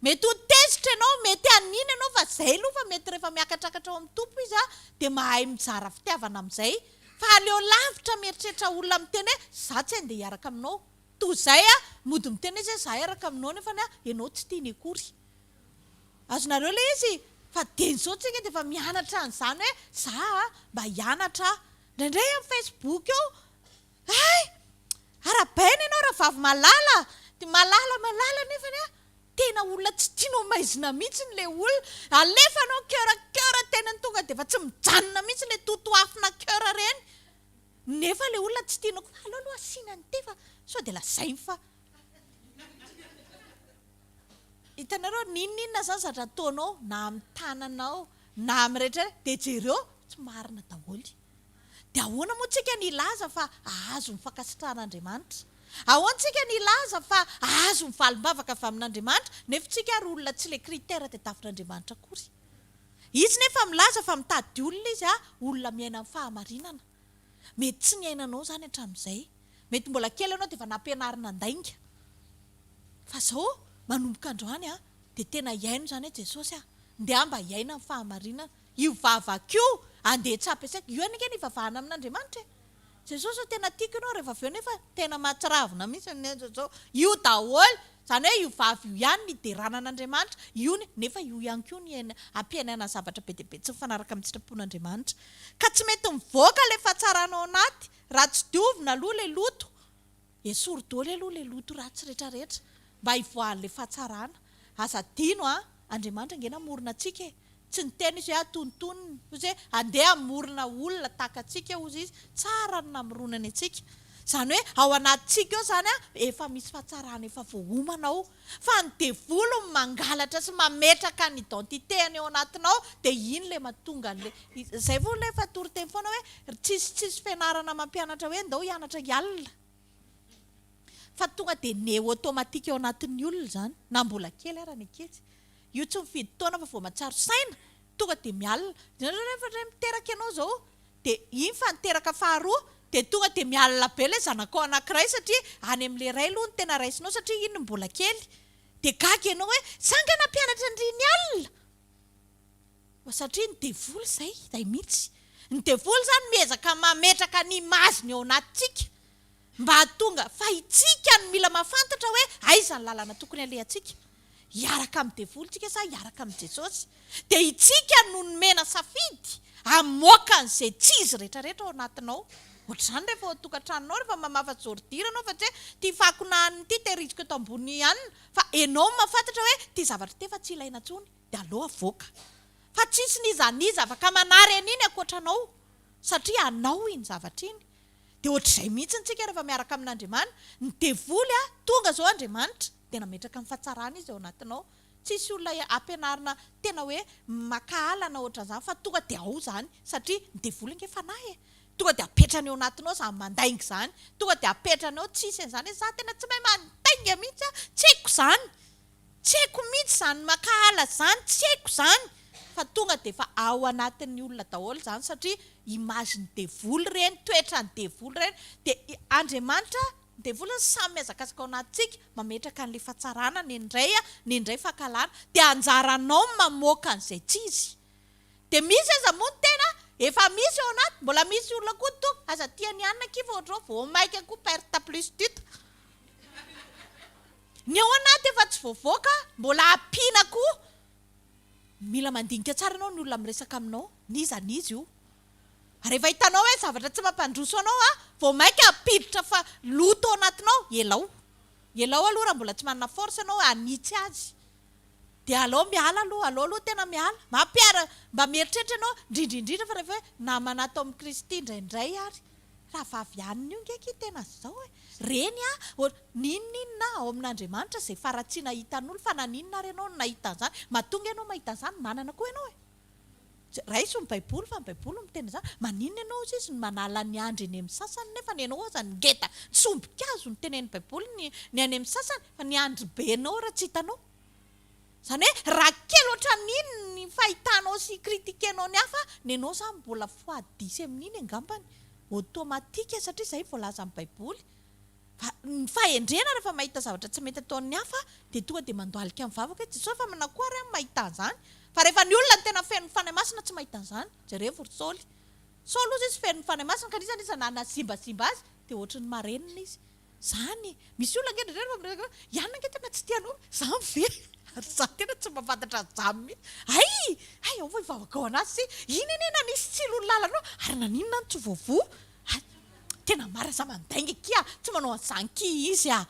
Mety ho tezitra ianao, mety hanina ianao fa zay aloha fa mety rehefa miakatrakatra ao amin'ny Tompo izy dia mahay mizara fitiavana amin'izay. Fa aleo lavitra mieritreritra olona miteny hoe za tsy handeha hiaraka aminao. Toa izay mody miteny izy hoe za hiaraka aminao nefa ianao tsy tiany akory. Azonareo ilay izy? Fa dieny izao tsika dia efa mianatra an'izany hoe za a, mba hianatra aho. Indraindray amin'ny Facebook eo, hay! Arahabaina ianao rahavavy malala! Dia malala malala nefany a, tena olona tsy tianao maizina mihitsy ilay olona. Alefanao cœur cœur tena tonga dia efa tsy mijanona mihitsy ilay totoafona cœur ireny. Nefa ilay olona tsy tianao koa, aleo aloha asiana an'ity fa sao dia lazainy fa. Hitanareo, n'inon'inona zany zavatra ataonao, na amin'ny tananao, na amin'ny rehetra rehetra, dia jereo, tsy marina daholo. Dia ahoana moa tsika ny hilaza fa hahazo ny fankasitrahan'Andriamanitra? Ahoana tsika ny hilaza fa hahazo ny valim-bavaka avy amin'Andriamanitra, nefa tsika ary olona tsy ilay critère tadiavin'Andriamanitra akory? Izy nefa milaza fa mitady olona izy, olona miaina amin'ny fahamarinana. Mety tsy niainanao izany hatramin'izay. Mety mbola kely ianao dia efa nampianarina handainga. Fa zao, manomboka androany an, dia tena hihaino izany hoe Jesosy a, ndeha mba hiaina ny fahamarinana. Io vavaka io, andeha tsy hampiasaiko. Io anie ny hivavahana amin'Andriamanitra e. Jesosy ô, tena tiako ianao, rehefa avy eo nefa tena mahatsiravina mihitsy ny an'i Jesosy. Io daholo, izany hoe io vava io ihany ny hiderana an'Andriamanitra, io ny, nefa io ihany koa ny hampiainana zavatra be dia be tsy mifanaraka amin'ny sitrapon'Andriamanitra. Ka tsy mety mivoaka ilay fahatsarana ao anaty raha tsy diovina aloha ilay loto. Esory doly aloha le loto ratsy rehetra rehetra mba hivoahan'le fahatsarana. Aza adino an, Andriamanitra ange namorona antsika e. Tsy niteny izy hoe atonontonony, hozy hoe andeha hamorona olona tahaka antsika hozy izy. Tsara ny namoronany antsika. Izany hoe ao anatintsika ao izany an, efa misy fahatsarana efa voaomana ao. Fa ny devoly no mangalatra sy mametraka ny identité-ny ao anatinao dia iny le mahatonga an'le, izay vao le efa toriteny foana hoe tsisy tsisy fianarana mampianatra hoe ndao hianatra hialona. Fa tonga dia né automatique ao anatin'ny olona izany, na mbola kely ara ny ankizy. Io tsy mifidy taona fa vao mahatsiaro saina, tonga dia mialona. Ianareo rehefa indray miteraka ianao izao, dia iny fa niteraka faharoa, dia tonga dia mialona be ilay zanakao anankiray satria any amin'ilay iray aloha no tena raisinao satria iny no mbola kely. Dia gaga ianao hoe, za angaha nampianatra an-dry nialona? Satria ny devoly izay, izay mihitsy. Ny devoly izany miezaka mametraka ny image-ny ao anatintsika mba hahatonga, fa itsika no mila mahafantatra hoe aiza ny lalana tokony alehantsika. Hiaraka amin'ny devoly tsika sa hiaraka amin'i Jesosy? Dia itsika no nomena safidy hamoaka an'izay tsy izy rehetrarehetra ao anatinao. Ohatr'izany rehefa ao an-tokantranonao, rehefa mamafa ordure ianao fa tsy hoe ity fakona hanina ity tehiriziko eto ambony hanina, fa ianao no mahafantatra hoe ity zavatra ity efa tsy ilaina intsony. dia aleo avoaka fa tsisy n'iza n'iza afaka manary an'iny ankoatra anao satria anao iny zavatra iny. Dia ohatr'izay mihitsy tsika rehefa miaraka amin'Andriamanitra. Ny devoly a, tonga izao Andriamanitra dia nametraka ny fahatsarana izy ao anatinao. Tsisy olona ampianarina tena hoe mankahala na ohatran'izany fa tonga dia ao izany satria ny devoly ange fanahy e. Tonga dia apetrany ao anatinao izany mandainga izany. Tonga dia apetrany ao, tsisy an'izany hoe za tena tsy mahay mandainga mihitsy aho, tsy haiko izany. Tsy haiko mihitsy izany mankahala izany, tsy haiko izany. Fa tonga dia efa ao anatin'ny olona daholo izany satria image ny devoly ireny, toetran'ny devoly ireny. Dia Andriamanitra, ny devoly izany samy mihazakazaka ao anatintsika, mametraka an'ilay fahatsarana nendray, nendray fankahalana. Dia anjaranao ny mamoaka an'izay tsy izy. Dia misy aza moa ny tena efa misy ao anaty, mbola misy olona koa tonga, aza tia an'i anona akia fa ohatr'izao vao maika koa perte plus tut. Ny ao anaty efa tsy voavoaka, mbola ampiana koa. Mila mandinika tsara ianao ny olona miresaka aminao, n'iza n'iza io. Ary rehefa hitanao hoe zavatra tsy mampandroso anao an, vao maika hampiditra fa loto ao anatinao, ialao. Ialao aloha raha mbola tsy manana force ianao hanitsy azy. Dia aleo miala aloha, aleo aloha tena miala. Mampiara, mba mieritreritra ianao, indrindra indrindra fa rehefa hoe namana ato amin'i Kristy indraindray ary. Rahavavy anona io nge akia tena zao e. Reny a, n'inon'inona ao amin'Andriamanitra izay faharatsiana hitan'olo fa naninona ary ianao no nahita an'izany? Matoa nge ianao mahita an'izany, manana koa ianao e. Raiso ny baiboly fa ny baiboly no miteny an'izany. Maninona ianao hozy izy no manala ny andry eny amin'ny sasany nefa ny anao aza ngeda tsy sombin-kazo no tenenin'ny baiboly ny ny any amin'ny sasany fa ny andry be anao raha tsy hitanao. Izany hoe raha kely ohatran'iny ny fahitanao sy critiquer-nao ny hafa, ny anao izany mbola fois dix amin'iny angambany. Automatique satria izay voalazan'ny baiboly. Fa ny fahendrena rehefa mahita zavatra tsy mety ataon'ny hafa dia tonga dia mandohalika mivavaka hoe Jesosy fa manakoa ary aho mahita an'izany? Fa rehefa ny olona no tena feno ny Fanahy Masina tsy mahita an'izany. Jerevo ry Saoly. Saoly hozy izy feno ny Fanahy Masina ka n'iza n'iza nanazimbazimba azy dia ohatry ny marenina izy. Zany e! Misy olona ange indraindray rehefa miresaka hoe i anona ange tena tsy tia anao, zany ve? Ary za tena tsy mahafantatra an'izany mihitsy. Hay! Hay ao vao hivavaka ao anaty sy iny anie nanisy tsilo ny lalanao ary naninona no tsy voavoa? Hay! Tena marina za mandainga akia tsy manao an'izany kia izy ah!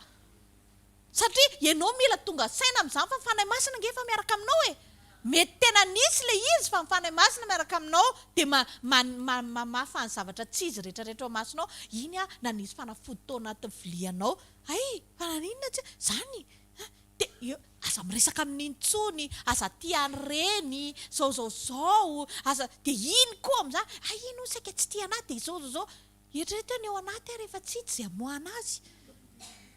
Satria ianao mila tonga saina amin'izany fa ny Fanahy Masina ange efa miaraka aminao e! Mety tena nisy ilay izy fa ny Fanahy Masina miaraka aminao dia ma ma ma mamafa ny zavatra tsy izy rehetra rehetra ao masonao, iny ah nanisy fanafody tao anatin'ny vilianao, hay! Fa naninona tsy zany ah! Dia eo aza miresaka amin'iny intsony, aza tia an'ireny, zao zao zao, aza dia iny koa amin'izany, hay iny hono saika tsy tia an'ahy dia zao zao zao. Eritrereto hoe ny ao anaty ary efa tsy hita izay amoahana azy.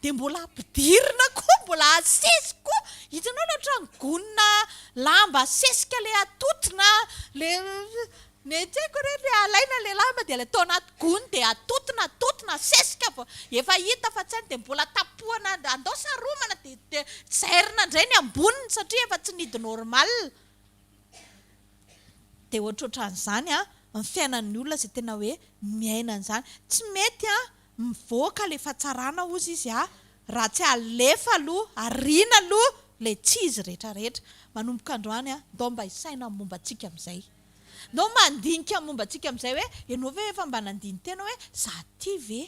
Dia mbola ampidirina koa, mbola asesika koa. Hitanao ilay ohatran'ny gonina lamba asesika ilay atotona, ilay ny tsy haiko re, ilay alaina ilay lamba dia ilay atao anaty gony dia atotona, atotona, asesika vao efa hita fa tsy hainy dia mbola tapohana, andao saromana dia dia zairina indray ny amboniny satria efa tsy nidy normal. Dia ohatrohatran'izany an, ny fiainan'ny olona izay tena hoe miaina an'izany. Tsy mety an, mivoaka ilay fahatsarana hozy izy an, raha tsy alefa aloha, ariana aloha ilay tsy izy rehetrarehetra. Manomboka androany an, ndao mba hisaina ny momba antsika amin'izay. Ndao mandinika ny momba antsika amin'izay hoe, ianao ve efa mba nandini-tena hoe, za ity ve?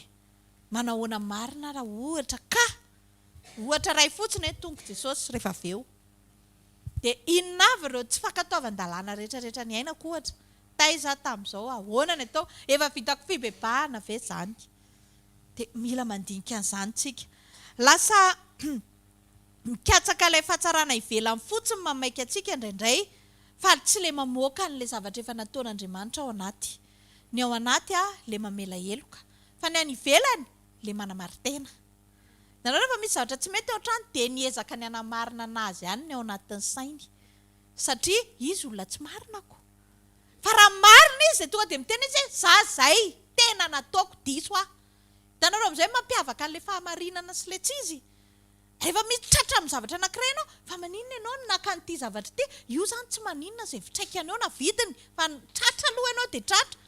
Manahoana marina raha ohatra ka? Ohatra iray fotsiny hoe, Tompo Jesosy, rehefa avy eo. Dia inona avy ireo tsy fankatoavan-dalàna rehetrarehetra niainako ohatra? Taiza aho tamin'izao? Ahoana ny atao? Efa vitako fibebahana ve izany? Dia mila mandinika an'izany tsika. Lasa mikatsaka ilay fahatsarana ivelany fotsiny mamaika antsika indraindray fa tsy ilay mamoaka an'ilay zavatra efa nataon'Andriamanitra ao anaty. Ny ao anaty ilay mamela heloka fa ny any ivelany ilay manamarin-tena. Nareo rehefa misy zavatra tsy mety ao an-trano dia niezaka ny hanamarina anazy ihany ny ao anatin'ny sainy satria izy olona tsy marina ko. Fa raha marina izy dia tonga dia miteny izy hoe za zay, tena nataoko, diso aho. Hitanareo amin'izay mampiavaka an'ilay fahamarinana sy ilay tsy izy? Rehefa misy tratra amin'ny zavatra anankiray ianao, fa maninona ianao no naka an'ity zavatra ity? Io izany tsy maninona izay fitraikany eo na vidiny fa tratra aloha ianao dia tratra.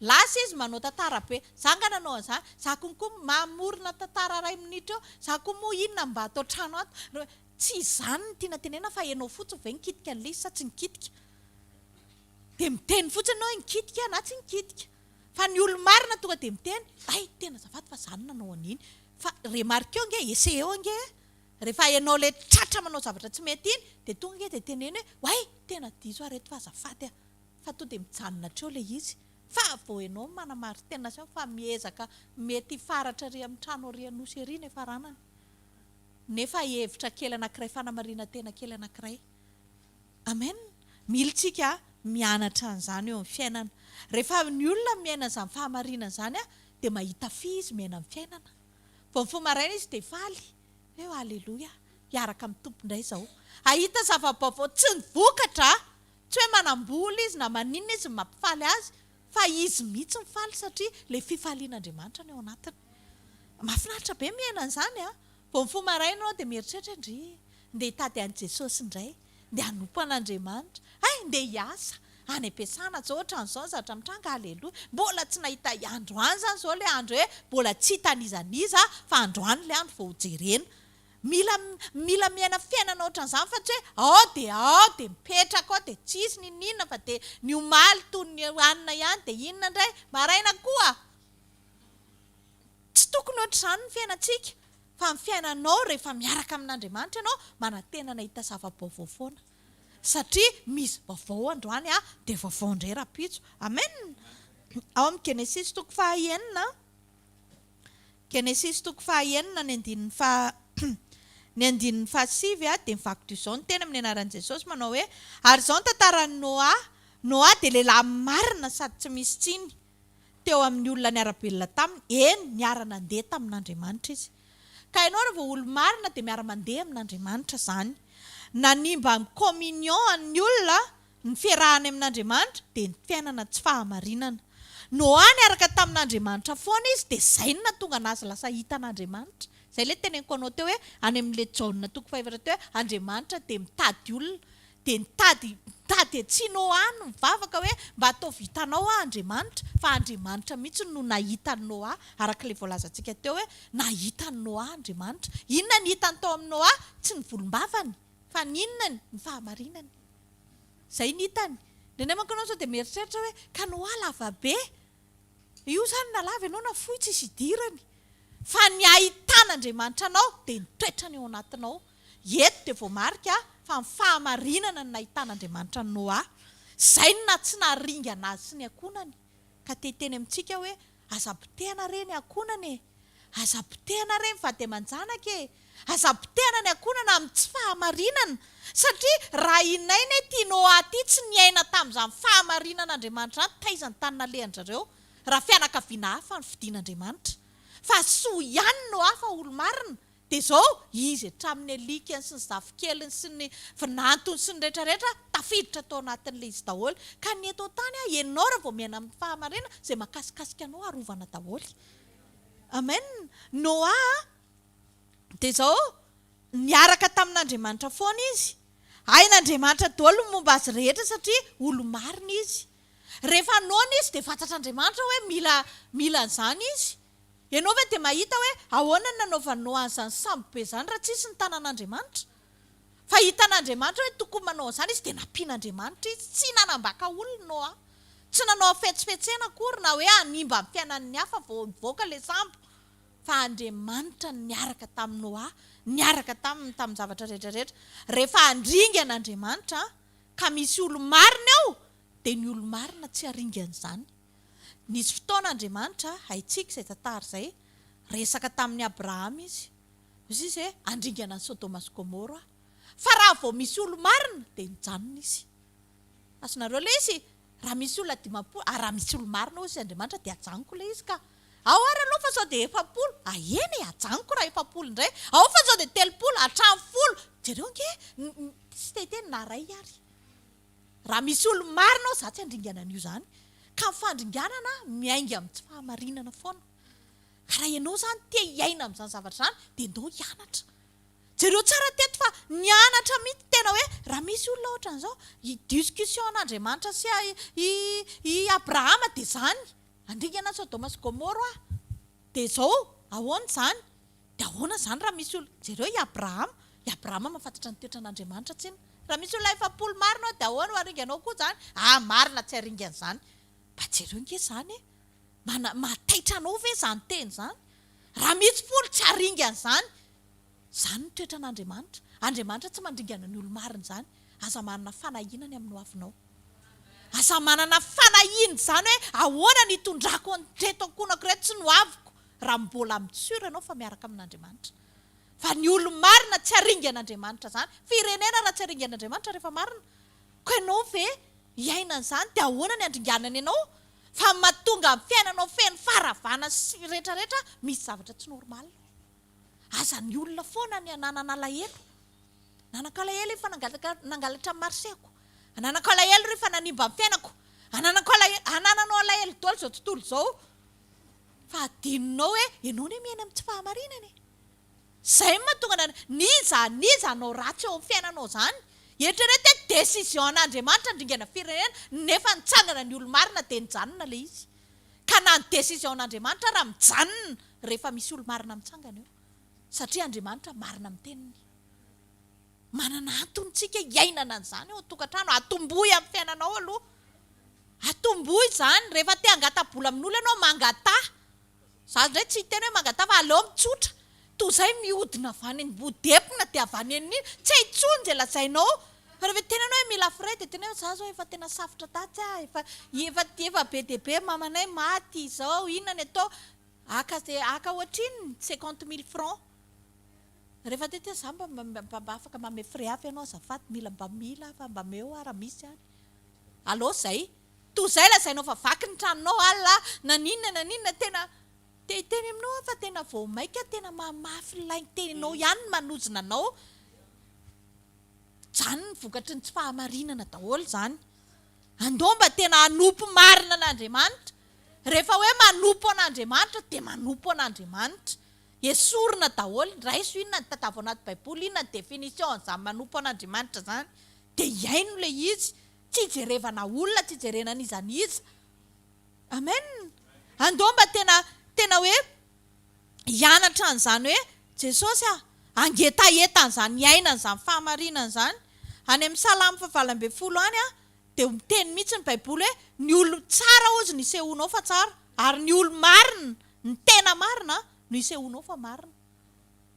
Lasa izy manao tantara be. Za nga nanao an'izany? Za konko mamorona tantara ray minitra eo. Za koa moa inona mba ato an-trano ato? Tsy izany no tiana tenenina fa ianao fotsiny ve nikitika an'ilay izy sa tsy nikitika? Dia miteny fotsiny ianao hoe nikitika na tsy nikitika. Fa ny olo-marina tonga dia miteny, hay tena azafady fa za no nanao an'iny. Fa remarqueo ange, essayeo ange e! Rehefa ianao ilay tratra manao zavatra tsy mety iny dia tonga ange dia teneno hoe, oay tena diso aho reto fa azafady a! Fa to dia mijanona hatreo ilay izy. Fa vao ianao no manamarin-tena sy fa miezaka mety hifaratra ery amin'ny trano ery Anosy ery ny hiafaranany. Nefa hevitra kely anankiray fanamarinan-tena kely anankiray. Amen! Mila tsika mianatra an'izany eo amin'ny fiainana. Rehefa ny olona miaina an'izany fahamarinana izany dia mahita fy izy miaina amin'ny fiainana. Vao mifoha maraina izy dia faly hoe Aleloia, hiaraka amin'ny Tompo indray izao. Hahita zava-baovao tsy ny vokatra, tsy hoe manam-bola izy na maninona izy no mampifaly azy fa izy mihitsy mifaly satria ilay fifalian'Andriamanitra no ao anatiny. Mahafinaritra be miaina an'izany an! Vao mifoha maraina aho dia mieritreritra, ndry, ndeha hitady an'i Jesosy indray, ndeha hanompo an'Andriamanitra, hay, ndeha hiasa, any am-piasana izao, ohatran'izao ny zavatra mitranga, aleloia, mbola tsy nahita, androany izany izao ilay andro hoe mbola tsy hita n'iza n'iza fa androany ilay andro vao hojerena. Mila, mila miaina fiainana ohatran'izany fa tsy hoe ao dia ao dia mipetraka ao dia tsisy n'inon'inona fa dia ny omaly toy ny hanina ihany dia inona indray, maraina koa. Tsy tokony ohatr'izany ny fiainantsika, fa ny fiainanao rehefa miaraka amin'Andriamanitra ianao, manantena ny hahita zava-baovao foana. Satria misy vaovao androany dia vaovao indray rahampitso. Amen! Ao amin'ny Genesisy toko faha enina, Genesisy toko faha enina ny andininy faha ny andininy fahasivy dia mivaky toy izao ny teny amin'ny anaran'i Jesosy manao hoe, Ary izao ny tantaran'i Noa, Noa dia lehilahy marina sady tsy misy tsiny. teo amin'ny olona niara-belona taminy, eny, niara-nandeha tamin'Andriamanitra izy. Ka ianao raha vao olo-marina dia miara-mandeha amin'Andriamanitra izany. Nanimba ny communion an'ny olona, ny fiarahany amin'Andriamanitra, dia ny fiainana tsy fahamarinana. Noa niaraka tamin'Andriamanitra foana izy, dia izay no nahatonga an'azy lasa hitan'Andriamanitra. Izay ilay teneniko anao teo hoe, any amin'ilay Jaona toko fahefatra teo hoe, Andriamanitra dia mitady olona. Dia nitady nitady dia tsy Noa no nivavaka hoe mba ataovy hitanao aho Andriamanitra fa Andriamanitra mihitsy no nahita an'i Noa araka ilay voalazantsika teo hoe nahita an'i Noa Andriamanitra. Inona ny hitany tao amin'i Noa? Tsy ny volombavany fa ny inonany? Ny fahamarinany. Izay ny hitany. Indraindray manko ianao sao dia mieritreritra hoe ka Noa lava be. Io izany na lava ianao na fohy tsisy idirany. Fa ny ahitan'Andriamanitra anao dia ny toetrany ao anatinao. Eto dia voamarika fa ny fahamarinana no nahitan'Andriamanitra an'i Noa. Izay no naha tsy naharingana azy sy ny ankohonany. Ka te hiteny amintsika hoe, aza potehana re ny ankohonana e! Aza potehana re ny vady aman-janaka e! Aza potehana ny ankohonana amin'ny tsy fahamarinana. Satria raha inaina ity Noa ity tsy niaina tamin'izany fahamarinan'Andriamanitra izany, taiza ny tany nalehan-dry zareo? Raha fianakaviana hafa no fidin'Andriamanitra. Fa soa ihany Noa fa olo-marina. Dia izao, izy hatramin'ny alikany sy ny zafikeliny sy ny vinantony sy ny rehetra rehetra, tafiditra tao anatin'ilay izy daholo. Ka ny eto an-tany, ianao raha vao miaina amin'ny fahamarinana, izay mahakasikasika anao arovana daholo. Amen. Noa dia izao, niaraka tamin'Andriamanitra foana izy. Hain'Andriamanitra daholo ny momba azy rehetra satria olo-marina izy. Rehefa noana izy dia fantatr'Andriamanitra hoe mila mila an'izany izy. Ianao ve dia mahita hoe ahoana no nanaovan'i Noa an'izany sambo be izany raha tsisy ny tanan'Andriamanitra? Fa hitan'Andriamanitra hoe tokony manao an'izany izy dia nampian'Andriamanitra izy. Tsy nanambaka olona Noa. Tsy nanao hafetsifetsena akory na hoe hanimba ny fiainan'ny hafa vao nivoaka ilay sambo. Fa Andriamanitra no niaraka tamin'i Noa, niaraka taminy tamin'ny zavatra rehetra rehetra. Rehefa handringana Andriamanitra ka misy olo-marina eo dia ny olo-marina tsy haringan'izany. Nisy fotoana Andriamanitra, haintsika izay tantara izay, resaka tamin'i Abrahama Izy. Hoy Izy hoe, handringana an'i Sodoma sy Gomoro Aho. Fa raha vao misy olo-marina, dia nijanona Izy. Azonareo ilay izy? Raha misy olona 50, ary raha misy olo-marina hoy izy Andriamanitra, dia ajanoko ilay izy ka. Ao ary aloha fa sao dia 40, ah eny e, ajanoko raha 40 indray. Ao fa sao dia 30, hatramin'ny folo. Jereo ange, tsy te hiteny na iray ary. Raha misy olo-marina ao, za tsy handringana an'io zany. Ka ny fandringanana miainga amin'ny tsy fahamarinana foana. Ka raha ianao zany te hiaina amin'izany zavatra izany, dia ndao hianatra. Jereo tsara teto fa nianatra mihitsy tena hoe raha misy olona ohatran'izao, i discussion an'Andriamanitra sy i i Abrahama dia izany, handringana an'i Sodoma sy Gomoro aho. Dia izao, ahoana izany? Dia ahoana izany raha misy olona, jereo i Abrahama, i Abrahama mahafantatra ny toetran'Andriamanitra tsinona. Raha misy olona 40 marina ao dia ahoana ho aringanao koa izany? Ah marina tsy haringana izany. Mba jereo nge izany e! Mana, mahataitra anao ve izany teny izany? Raha misy folo tsy haringana izany. Izany ny toetran'Andriamanitra. Andriamanitra tsy mandringana ny olo-marina izany. Aza manana fanahiana ny amin'ny hoavinao. Aza manana fanahiana izany hoe ahoana ny hitondrako an'ireto ankohonako ireto sy ny hoaviko raha mbola mi-sur ianao fa miaraka amin'Andriamanitra. Fa ny olo-marina tsy haringan'Andriamanitra izany. Firenena raha tsy haringan'Andriamanitra rehefa marina. Koa ianao ve hiaina an'izany dia ahoana ny handringanany anao? Fa mahatonga ny fiainanao feno faharavana sy retraretra misy zavatra tsy normal. Aza ny olona foana ny ananana alahelo. Nanako alahelo rehefa nangataka nangalatra ny marché-ko. Ananako alahelo rehefa nanimba ny fiainako. Ananako alahelo, anananao alahelo daholo izao tontolo izao. Fa adinonao hoe ianao anie miaina amin'ny tsy fahamarinana e. Izay no mahatonga anareo, n'iza n'iza hanao ratsy eo amin'ny fiainanao izany. Eritrereto hoe décision an'Andriamanitra handringana firenena nefa nitsangana ny olo-marina dia nijanona ilay izy. Ka na ny décision an'Andriamanitra ara mijanona rehefa misy olo-marina mitsangana eo. Satria Andriamanitra marina amin'ny teniny. Manana antony tsika hiainana an'izany ao an-tokantrano. Atombohy amin'ny fiainanao aloha. Atombohy izany. Rehefa te hangata-bola amin'olona ianao, mangataha. Za indray tsy hiteny hoe mangataha fa aleo mitsotra. Toa izay mihodina avy any Ambodepona dia avy any an'iny. Tsy hay intsony izay lazainao. Fa rehefa hiteny ianao hoe mila frais dia tena hoe za zao efa tena safotra tatsy ah, efa efa efa be dia be mamanay maty izao, inona ny atao. Haka ze haka ohatrinona? 50 mille francs. Rehefa tety za mba mba afaka manome frais hafa ianao azafady, mila mba mila aho fa mba omeo aho raha misy any. Aleo zay. Toa izay lazainao fa vaky ny tranonao alina na n'inona na n'inona tena te hiteny aminao aho fa tena vao maika tena mahamafy ilay teninao ihany ny manozona anao. Izany ny vokatry ny tsy fahamarinana daholo izany. Andao mba tena hanompo marina an'Andriamanitra. Rehefa hoe manompo an'Andriamanitra dia manompo an'Andriamanitra. Esorina daholo, raiso inona ny tadavo anaty baiboly, inona ny définition an'izany manompo an'Andriamanitra izany dia hihaino ilay izy. Tsy ijerevana olona, tsy ijerena an'iza n'iza. Amen. Andao mba tena tena hoe hianatra an'izany hoe Jesosy ah, hangetaheta an'izany, hiaina an'izany fahamarinana izany. Any amin'ny Salamo faha-18 any ah, dia miteny mihitsy ny Baiboly hoe ny olon-tsara hozy no isehoanao fa tsara, ary ny olo-marina, ny tena marina, no isehoanao fa marina.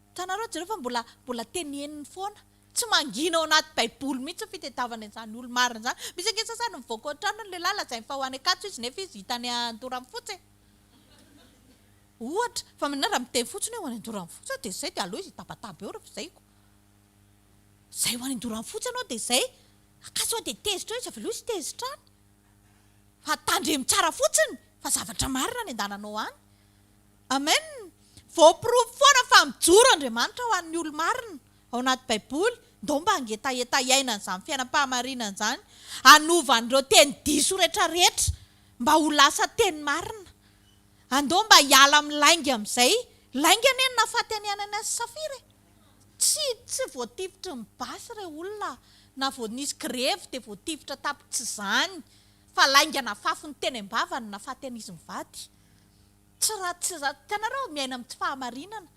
Hitanareo, jereo fa mbola mbola teneniny foana. Tsy mangina ao anaty baiboly mihitsy ny fitadiavana an'izany olo-marina izany. Misy ange sasany mivoaka ao an-tranony ny lehilahy lazainy fa ho any Ankatso izy nefa izy hita any Andoranfotsy e. Ohatra, fa maninona raha miteny fotsiny hoe ho any Andoranfotsy aho dia izay dia aleo izy hitabataba eo rehefa izay ko. Izay ho any Andoranfotsy ianao dia izay. Ankatso aho dia tezitra eo izy avy aloha izy tezitra any. Fa tandremo tsara fotsiny fa zavatra marina ny andananao any. Amen! Voaporofo foana fa mijoro Andriamanitra ho an'ny olo-marina ao anaty Baiboly. Ndao mba hangetaheta hiaina an'izany fiainam-pahamarinana izany, hanova an'ireo teny diso retraretra mba ho lasa teny marina. Andao mba hiala amin'ny lainga amin'izay. Lainga anie no nahafaty an'i Ananiasy sy Safira e! Tsy tsy voatifitry ny basy ireo olona, na vao nisy grevy dia voatifitra tapitr'izany, fa lainga nafafiny teny am-bava no nahafaty an'izy mivady. Tsy raha tsy raha hitanareo miaina amin'ny tsy fahamarinana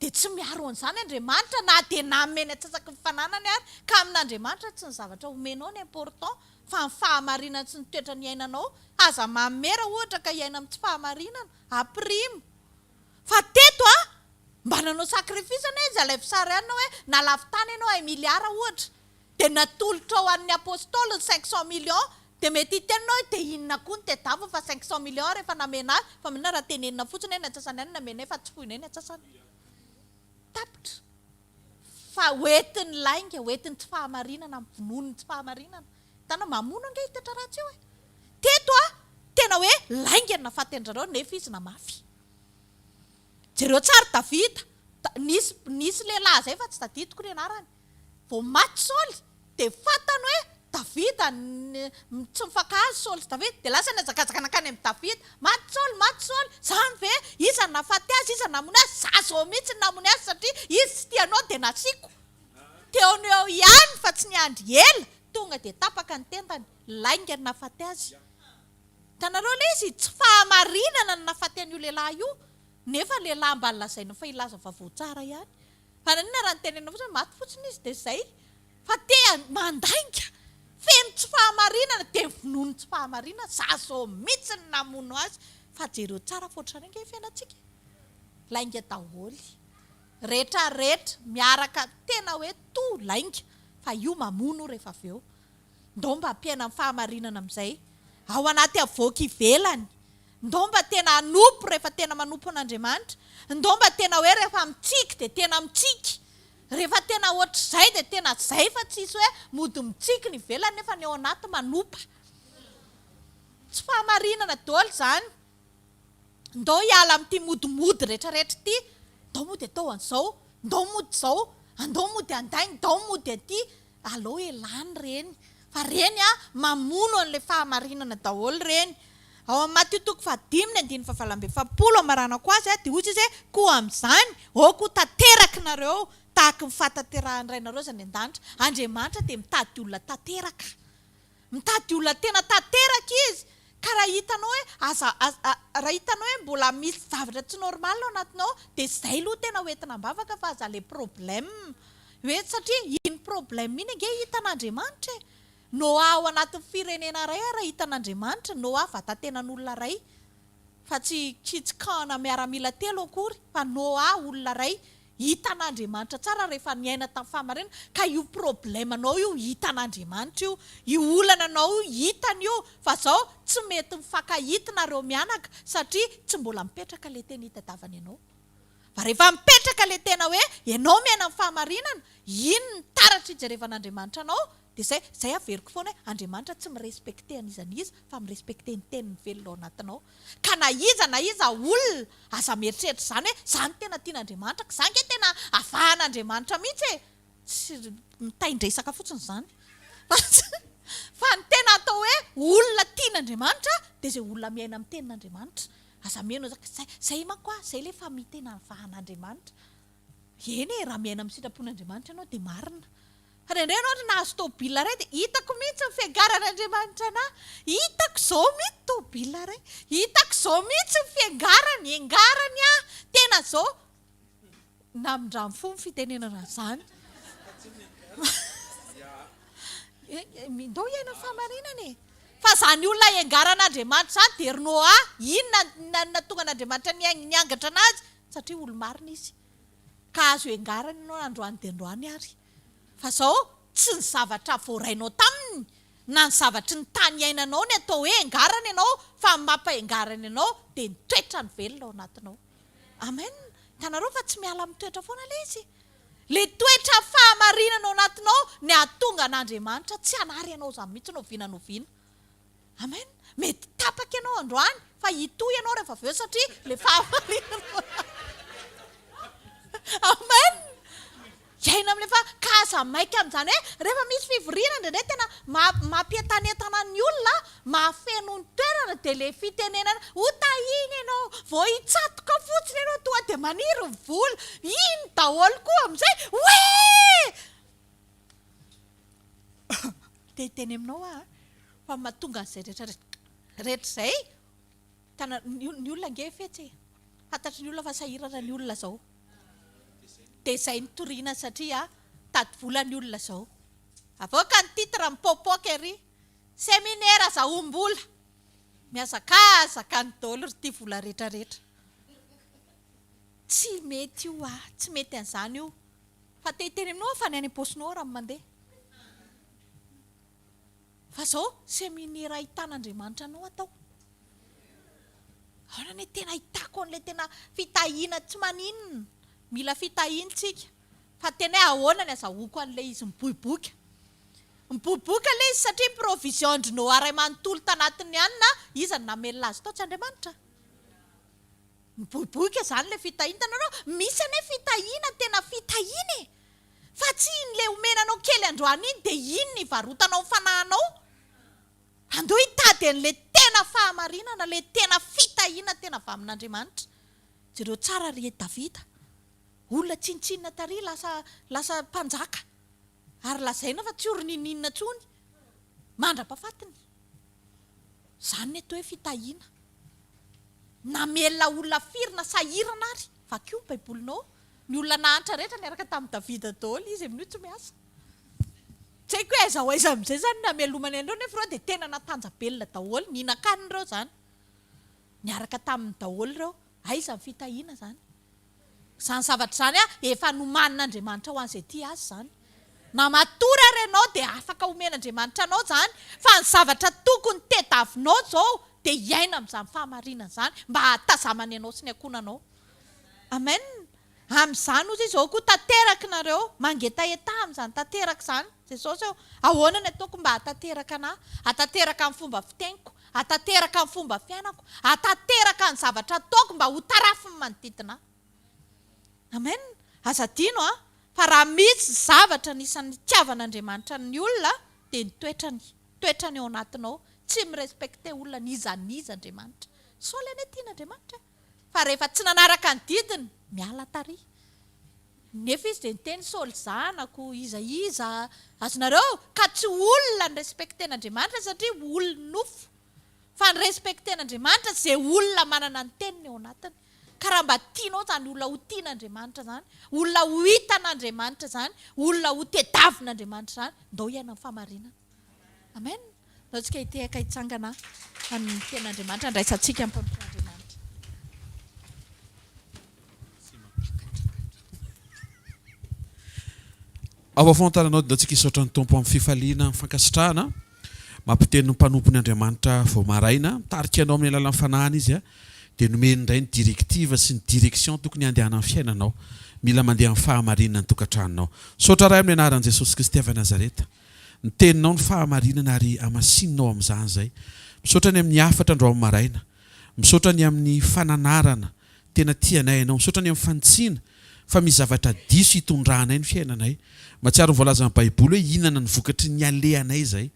dia tsy miaro an'izany Andriamanitra na dia nanome ny antsasaky ny fananany ary ka amin'Andriamanitra tsy ny zavatra omenao no important fa ny fahamarinana sy ny toetra niainanao aza manome raha ohatra ka hiaina amin'ny tsy fahamarinana ampirimo fa teto a mba nanao sacrifice anie izy alaivo sary ihany hoe nalavo tany ianao un milliard ohatra Dia natolotrao an'ny Apostoly ny 500 millions, dia mety hiteny ianao hoe dia inona koa no tedaviny fa 500 millions ary efa namena ahy, fa maninona raha tenenina fotsiny hoe ny antsasany ihany no namenay fa tsy foinay ny antsasany. Tapitra. Fa hoentin'ny lainga, hoentin'ny tsy fahamarinana, vonoin'ny tsy fahamarinana. Hitanao, mamono ange io toetra ratsy io e. Teto a, tena hoe lainga no nahafaty an-dRareo nefa izy namafy. Jereo tsara Davida, nisy, nisy lehilahy izay fa tsy tadidiko ny anarany. Vao maty Saoly dia fantany hoe Davida tsy mifankahazo Saoly sy Davida, dia lasa nihazakazaka nankany amin'i Davida, maty Saoly, maty Saoly, izany ve? Iza no nahafaty azy, iza no namono azy? Za zao mihitsy no namono azy satria izy tsy tia anao dia nasiako. Teo no eo ihany fa tsy niandry ela, tonga dia tapaka ny tendany, lainga no nahafaty azy. Hitanareo ilay izy? Tsy fahamarinana no nahafaty an'io lehilahy io, nefa lehilahy mba lazaina fa hilaza vaovao tsara ihany. Fa naninona raha nitenenina fotsiny hoe maty fotsiny izy dia izay. Fa te mandainga, feno tsy fahamarinana, dia vonoiny tsy fahamarinana, za zao mihitsy no namono azy. Fa jereo tsara fa ohatr'izany ange ny fiainantsika e. Lainga daholo. Rehetra rehetra miaraka tena hoe to lainga fa io mamono rehefa avy eo. Ndao mba hampiaina ny fahamarinana amin'izay. Ao anaty avoaka ivelany. Ndao mba tena hanompo rehefa tena manompo an'Andriamanitra. Ndao mba tena hoe rehefa mitsiky dia tena mitsiky. Rehefa tena ohatr'izay dia tena izay fa tsisy hoe mody mitsiky ny ivelany nefa ny ao anaty manopa. Tsy fahamarinana daholo izany. Ndao hiala amin'ity modimody retraretra ity, ndao mody atao an'izao, ndao mody izao, andao mody andainga, ndao mody aty, aleo elany ireny fa ireny an mamono an'ilay fahamarinana daholo ireny. Ao amin'ny Matio toko fahadimy ny andininy fahavalo amby efapolo amaranako azy dia hoy izy hoe koa amin'izany aoka ho tanteraky nareo tahaky ny fahatanterahan'ny Rainareo izay any an-danitra. Andriamanitra dia mitady olona tanteraka. Mitady olona tena tanteraka izy ka raha hitanao hoe aza raha hitanao hoe mbola misy zavatra tsy normal ao anatinao dia izay aloha tena ho entina am-bavaka fa aza le problème hoe satria iny problème iny ange hitan'Andriamanitra e! Noah ao anatin'ny firenena iray ara hitan'Andriamanitra, Noah vatatenan'olona iray fa tsy kitsikana miaramila telo akory fa Noah olona iray hitan'Andriamanitra tsara rehefa niaina tamin'ny fahamarinana ka io problème nao io hitan'Andriamanitra io, io olana nao io hitany io fa zao tsy mety mifankahita nareo mianaka satria tsy mbola mipetraka le tena hitadavany anao fa rehefa mipetraka le tena hoe ianao miaina amin'ny fahamarinana iny ny taratra hijerevan'Andriamanitra anao Dia zay, zay averiko foana hoe Andriamanitra tsy mi-respecter an'iza n'iza fa mi-respecter ny teniny velona ao anatinao. Ka na iza na iza olona, aza mieritreritra izany hoe za no tena tian'Andriamanitra, ka za ange tena avahan'Andriamanitra mihitsy e! Tsy mitain-dresaka fotsiny izany. Fa fa ny tena atao hoe olona tian'Andriamanitra dia izay olona miaina amin'ny tenin'Andriamanitra. Aza mino hoe zay, zay manko ah, zay ilay famille tena avahan'Andriamanitra. Eny e, raha miaina amin'ny sitrapon'Andriamanitra ianao dia marina. Fa indraindray ianao ohatra nahazo tôbila iray dia hitako mihitsy ny fiangaran'Andriamanitra anah, hitako izao mihitsy tôbila iray, hitako izao mihitsy ny fiangarany, iangarany ahy, tena izao. Namindrany fo ny fitenenana an'izany. Ndao hiaina fahamarinana e! Fa izany olona iangaran'Andriamanitra izany dia ry Noa, inona no nahatonga an'Andriamanitra niangatra an'azy? Satria olo-marina izy. Ka azo iangarana ianao androany dia androany ary. Fa zao, tsy ny zavatra voarainao taminy, na ny zavatry ny tany iainanao ny atao hoe engarana ianao, fa ny mampa-engarana ianao dia ny toetrany velona ao anatinao. Amen! Hitanareo fa tsy miala amin'ny toetra foana ilay izy. Ilay toetra fahamarinana ao anatinao ny hahatonga an'Andriamanitra tsy hanary anao izany mihitsy na oviana na oviana. Amen! Mety tapaka ianao androany fa hitohy ianao rehefa avy eo satria ilay fahamarinana. Amen! Hiaina amin'ilay fa ka aza maika amin'izany hoe rehefa misy fivoriana indraindray tena mampientanentana ny olona, mahafeno ny toerana dia ilay fitenenana ho tahiana ianao, vao hitsatoka fotsiny ianao tonga dia maniry ny vola, iny daholo koa amin'izay, oee! Te hiteny aminao aho fa mahatonga an'izay rehetra rehetra izay, tana, ny olona ange fetsy e, fantatry ny olona fa sahirana ny olona izao, dia izay nitoriana satria mitady vola ny olona izao. Avoaka ny titre mipoapoaka ery, seminera azahoam-bola, mihazakazaka any daholo ry tia vola rehetra rehetra. Tsy mety io ah, tsy mety an'izany io. Fa te hiteny aminao aho fa ny any am-paosinao raha mandeha. Fa zao seminera ahitan'Andriamanitra anao atao. Ahoana anie tena ahitako an'ilay tena fitahiana tsy maninona. Mila fitahiana tsika. Fa tena hoe ahoana ny azahoako an'ilay izy miboiboika. Miboiboika ilay izy satria provision-dry Noa ray manontolo tanatin'ny hanina, iza no namelona azy tao? Tsy Andriamanitra. Miboiboika izany ilay fitahiana. Hitanareo, misy anie fitahiana tena fitahiana e! Fa tsy iny ilay omena anao kely androany iny dia iny no ivarotanao ny fanahinao. Andeha hitady an'ilay tena fahamarinana, ilay tena fitahiana tena avy amin'Andriamanitra. Jereo tsara ry Davida. Olona tsinontsinona tary lasa lasa mpanjaka. Ary lazaina fa tsy ory n'inon'inona intsony mandra-pahafatiny. Izany ny atao hoe fitahiana. Namelona olona firy na sahirana ary? Vakio ny Baibolinao. Ny olona nahantra rehetra niaraka tamin'i Davida daholo, izy amin'io tsy miasa. Tsy haiko hoe aiza ho aiza amin'izay izany ny namelomany an'ireo nefa ireo dia tena natanjabelona daholo, nihinan-kanina ireo izany. Niaraka taminy daholo ireo. Aiza ny fitahiana izany? Izany zavatra izany efa nomanin'Andriamanitra ho an'izay tia Azy izany. Na matory ary ianao dia afaka omen'Andriamanitra anao izany, fa ny zavatra tokony tedavinao izao dia hiaina amin'izany fahamarinana izany mba hahatazamany anao sy ny ankohonanao. Amen. Amin'izany hozy izy, aoka ho tanteraka nareo, mangetahetaha amin'izany tanteraka izany. Jesosy ô, ahoana ny ataoko mba hahatanteraka anà? Hahatanteraka amin'ny fomba fiteniko, hahatanteraka amin'ny fomba fiainako, hahatanteraka ny zavatra ataoko mba ho tarafin'ny manodidina ahy. Amen. Aza adino an, fa raha misy zavatra anisan'ny nitiavan'Andriamanitra ny olona dia ny toetrany, toetrany ao anatinao, tsy mi-respecter olona n'iza n'iza Andriamanitra. Saoly anie tian'Andriamanitra e! Fa rehefa tsy nanaraka ny didiny, miala tary. Nefa izy dia niteny, Saoly zanako, iza iza, azonareo? Ka tsy olona ni-respecter-n'Andriamanitra satria olon'ny nofo. Fa ni-respecter-n'Andriamanitra izay olona manana ny teniny ao anatiny. Ka raha mba tianao izany olona ho tian'Andriamanitra izany, olona ho hitan'Andriamanitra izany, olona ho tedavin'Andriamanitra izany, ndao hiaina amin'ny fahamarinana. Amen. Ndao tsika hitehaka hitsangana amin'ny tenin'Andriamanitra handraisantsika ny mpanompon'Andriamanitra. Ao afovoan-tananao dia antsika hisaotra ny Tompo amin'ny fifaliana, amin'ny fankasitrahana. Mampiteny ny mpanompony Andriamanitra vao maraina, mitarika anao amin'ny alalan'ny fanahiny Izy, dia nomeny indray ny directive sy ny direction tokony handehanan'ny fiainanao. Mila mandeha amin'ny fahamarinana ny tokantranonao. Misaotra Ray amin'ny anaran'i Jesosy Kristy avy Nazareta. Ny teninao ny fahamarinana ary hamasininao amin'izany izay. Misaotra ny amin'ny hafatra androany maraina. Misaotra ny amin'ny fananarana. Tena tia anay ianao. Misaotra ny amin'ny fanitsiana fa misy zavatra diso hitondranay ny fiainanay. Mahatsiaro ny voalazan'ny Baiboly hoe hihinana ny vokatry ny alehanay izay.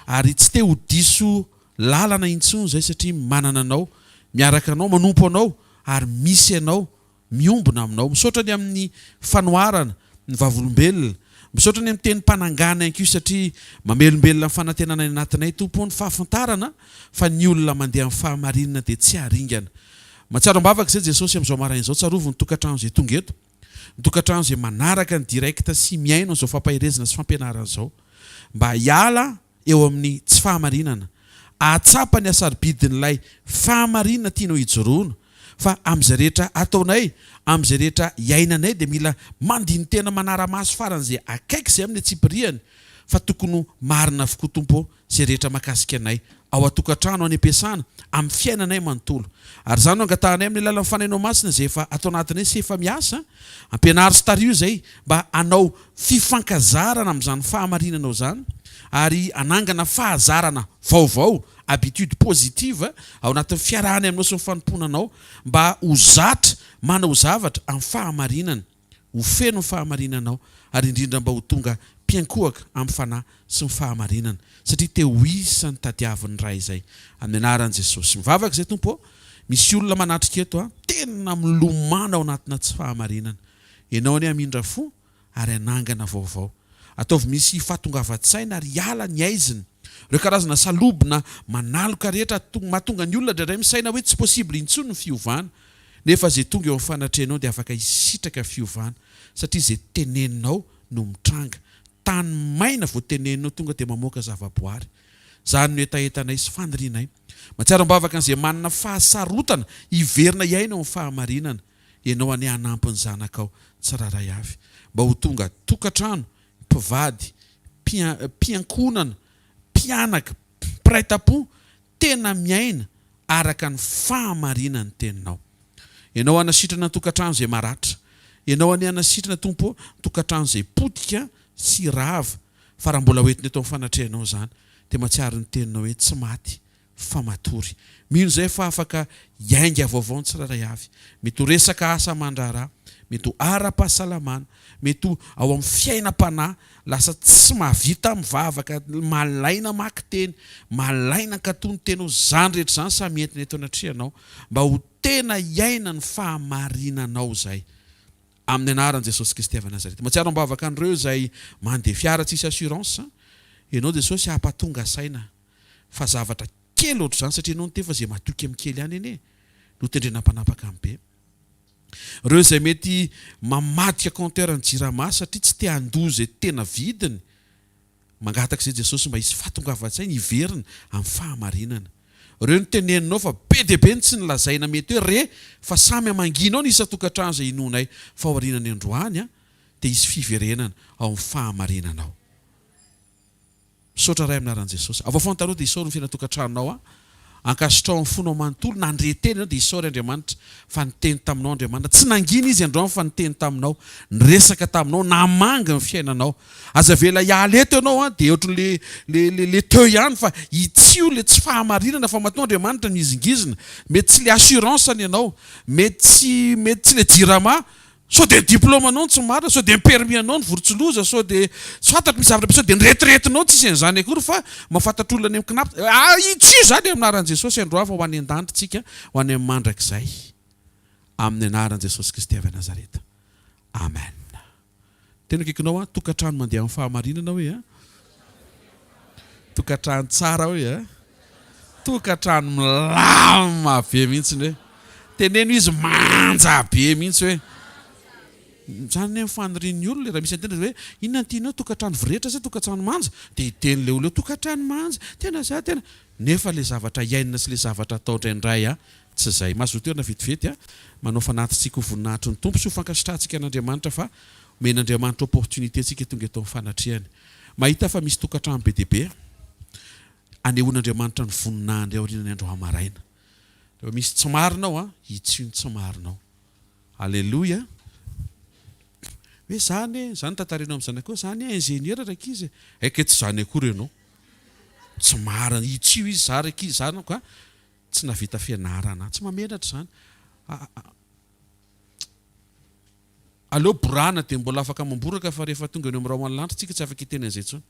Ary tsy te ho diso lalana intsony izay satria manana anao, miaraka anao, manompo anao ary misy anao miombona aminao. Misaotra ny amin'ny fanoharana, ny vavolombelona. Misaotra ny amin'ny tenim-panangana ihany koa satria mamelombelona ny fanantenana any anatinay Tompo ô ny fahafantarana fa ny olona mandeha amin'ny fahamarinana dia tsy haringana. Mahatsiaro am-bavaka izay Jesosy amin'izao maraina izao. Tsarovy ny tokantrano izay tonga eto, ny tokantrano izay manaraka ny direct sy mihaino an'izao fampaherezana sy fampianarana izao mba hiala eo amin'ny tsy fahamarinana, hahatsapa ny hasarobidin'ilay fahamarinana tianao hijoroana, fa amin'izay rehetra ataonay, amin'izay rehetra iainanay dia mila mandini-tena manara-maso faran'izay akaiky izay amin'ny antsipiriany fa tokony ho marina avokoa Tompo ô izay rehetra mahakasika anay ao an-tokantrano, any am-piasana, amin'ny fiainanay manontolo. Ary izany no angatahanay amin'ny alalan'ny Fanahinao Masina izay efa ato anatinay sy efa miasa, ampianaro sy tariho izay mba hanao fifankazarana amin'izany fahamarinanao izany ary hanangana fahazarana vaovao, habitude positive, ao anatin'ny fiarahanay aminao sy ny fanompoana anao mba ho zatra manao zavatra amin'ny fahamarinana, ho feno ny fahamarinanao ary indrindra mba ho tonga mpiankohoka amin'ny fanahy sy ny fahamarinana satria te ho isan'ny tadiavin'ny Ray izay. Amin'ny anaran'i Jesosy. Mivavaka izay Tompo ô. Misy olona manatrika eto an, tena milomano ao anatina tsy fahamarinana. Ianao anie hamindra fo ary hanangana vaovao. Ataovy misy fahatongavan-tsaina ary hiala ny haizina. Ireo karazana salobona manaloka rehetra mahatonga ny olona indraindray misaina hoe tsy possible intsony ny fiovana. Nefa izay tonga eo amin'ny fanatrehanao dia afaka hisitraka fiovana satria izay teneninao no mitranga. Tany maina vao teneninao tonga dia mamoaka zavaboary. Izany no hetahetanay sy fanirianay. Mahatsiaro am-bavaka an'izay manana fahasarotana hiverina hiaina ao amin'ny fahamarinana. Ianao anie hanampy ny zanakao tsirairay avy mba ho tonga tokantrano, mpivady, mpiankohonana, mpianaka, mpiray tampo, tena miaina araka ny fahamarinan'ny teninao. Ianao hanasitrana ny tokantrano izay maratra. Ianao anie hanasitrana, Tompo ô, ny tokantrano izay potika sy rava. Fa raha mbola hoentina eto amin'ny fanatrehanao izany, dia mahatsiaro ny teninao hoe tsy maty fa matory. Mino izay fa afaka hiainga vaovao ny tsirairay avy. Mety ho resaka asa aman-draharaha, mety ho ara-pahasalamana, mety ho ao amin'ny fiainam-panahy, lasa tsy mahavita mivavaka, malaina mamaky teny, malaina hankatò ny teninao, izany rehetra izany samy entina eto anatrehanao mba ho tena hiaina ny fahamarinanao izay. Amin'ny anaran'i Jesosy Kristy avy Nazareta. Mahatsiaro am-bavaka an'ireo izay mandeha fiara tsisy assurance, ianao Jesosy hampatonga saina fa zavatra kely ohatr'izany satria ianao niteny fa izay matoky amin'ny kely ihany anie no tendrena mpanapaka amin'ny be. Ireo izay mety mamadika compteur ny jirama satria tsy te handoa izay tena vidiny, mangataka izay Jesosy mba hisy fahatongavan-tsaina hiverina amin'ny fahamarinana. Ireo no teneninao fa be dia be ny tsy nolazaina mety hoe re fa samy hamangianao ny isan-tokantrano izay inoanay fa aorianany androany an! Dia hisy fiverenana ao amin'ny fahamarinanao. Misaotra Ray amin'ny anaran'i Jesosy. Avoafoantareo dia isaory ny fiainan-tokantranonao aho. Ankasitraho amin'ny fonao manontolo. Nandre teny ianao dia isaory Andriamanitra fa niteny taminao Andriamanitra. Tsy nangina Izy androany fa niteny taminao, niresaka taminao, namangy ny fiainanao. Aza avela hiala eto ianao an, dia ohatran'ny le le le le teo ihany fa hitsio le tsy fahamarinana fa matoa Andriamanitra nihizingizina. Mety tsy le assurance ny anao, mety tsy mety tsy le jirama Sao dia ny diplôme-nao no tsy marina, sao dia ny permis-nao no vorontsiloza, sao dia tsy fantatro misy zavatra be, sao dia ny retraite-nao tsisy an'izany akory fa mahafantatra olona any amin'ny cnaps. Ah, itsio izany amin'ny anaran'i Jesosy androany fa ho any an-danitra tsika, ho any amin'ny mandrakizay. Amin'ny anaran'i Jesosy Kristy avy Nazareta. Amen. Tena akaikinao an, tokantrano mandeha amin'ny fahamarinana hoe an. Tokantrano tsara hoe an. Tokantrano milamina be mihitsy hoe. Teneno izy manja be mihitsy hoe. Izany anie ny fanirian'ny olona e, raha misy an'tena hoe inona no tianao, tokantrano voretra sa tokantrano manja? Dia hiteny ilay olona hoe tokantrano manja, tena za tena. Nefa ilay zavatra iainana sy ilay zavatra atao indraindray an, tsy izay. Mazotoa erina vetivety an, manao fanatitsika ho voninahitry ny Tompo sy ho fankasitrahantsika an'Andriamanitra fa omen'Andriamanitra opportunité antsika tonga eto amin'ny fanatrehany. Mahita fa misy tokantrano be dia be anehoan'Andriamanitra ny voninahiny aorian'ny andro hamaraina. Rehefa misy tsy marina ao an, hitsio ny tsy marina ao. Aleloia. Hoe za anie, za no tantarainao amin'ny zanakao, za anie ingénieur rankizy e. Aika tsy izany akory ianao. Tsy marina, hitsio izy, za rankizy, zanako a, tsy nahavita fianarana. Tsy mahamenatra izany. Aleo borahana dia mbola afaka mamboraka fa rehefa tonga eny amin'ny rahona lanitra tsika tsy afaka hiteny an'izay intsony.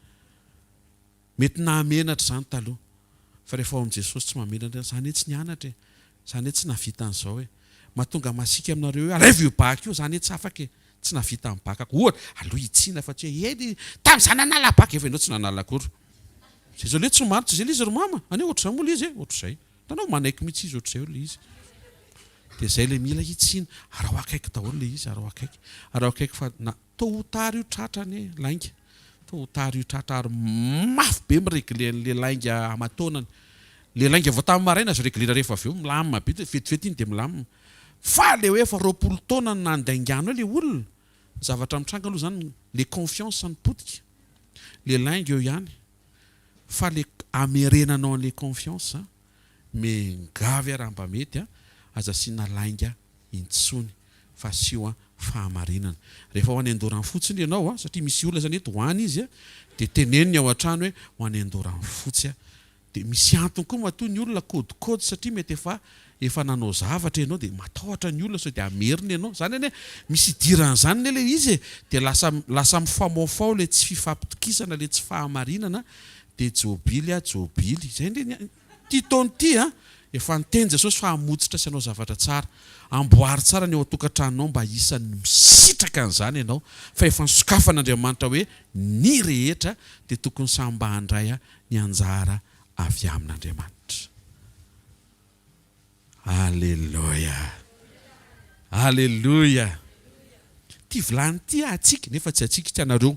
Mety nahamenatra izany taloha fa rehefa ao amin'i Jesosy tsy mahamenatra, za anie tsy nianatra e, za anie tsy nahavita an'izao e. Mahatonga masiaka aminareo hoe alaivo io bac io, za anie tsy afaka e, tsy nahavita ny bac-ko. Ohatra, aleo hitsiana fa tsy hoe eny tamin'izaho nanala bac, efa ianao tsy nanala akory. Zay zao le tsy marina, tsy zay le izy ry mama, anie ohatr'izany moa le izy e, ohatr'izay. Hitanao, manaiky mihitsy izy ohatr'izay le izy. Dia izay ilay mila hitsiana. Araho akaiky daholo ilay izy, araho akaiky. Araho akaiky fa na tôt ou tard io tratra anie lainga. Tôt ou tard io tratra ary mafy be mi-regler an'ilay lainga aman-taonany. Ilay lainga vao tamin'ny maraina azo regler-na rehefa avy eo, milamina be, vetivety iny dia milamina. Fa ilay hoe efa 20 taona no nandaingana eo ilay olona, ny zavatra mitranga aloha izany, ilay confiance no potika. Ilay lainga eo ihany. Fa le amerenanao anle confiance miangavy aho raha mba mety a, aza asiana lainga intsony fa asio fahamarinana. Rehefa ho any Andoranfotsy indry ianao a, satria misy olona zany eto ho any izy a, dia teneno ny ao an-trano hoe ho any Andoranfotsy aho. Dia misy antony koa matoa ny olona code code satria mety efa efa nanao zavatra ianao dia matahotra ny olona sao dia hamerina ianao. Izany anie misy idiran'izany anie ilay izy e! Dia lasa lasa mifamoafao ilay tsy fifampitokisana, ilay tsy fahamarinana dia jobily a jobily. Izay indray ny ity taona ity a! Efa niteny Jesosy fa hamotsitra sy hanao zavatra tsara. Amboary tsara ny ao an-tokantranonao mba isan'ny misitraka an'izany ianao fa efa nosokafan'Andriamanitra hoe ny rehetra dia tokony samy mba handray ny anjara avy amin'Andriamanitra. Aleloia! Aleloia! Ity vilany ity antsika, nefa tsy antsika, tsy anareo.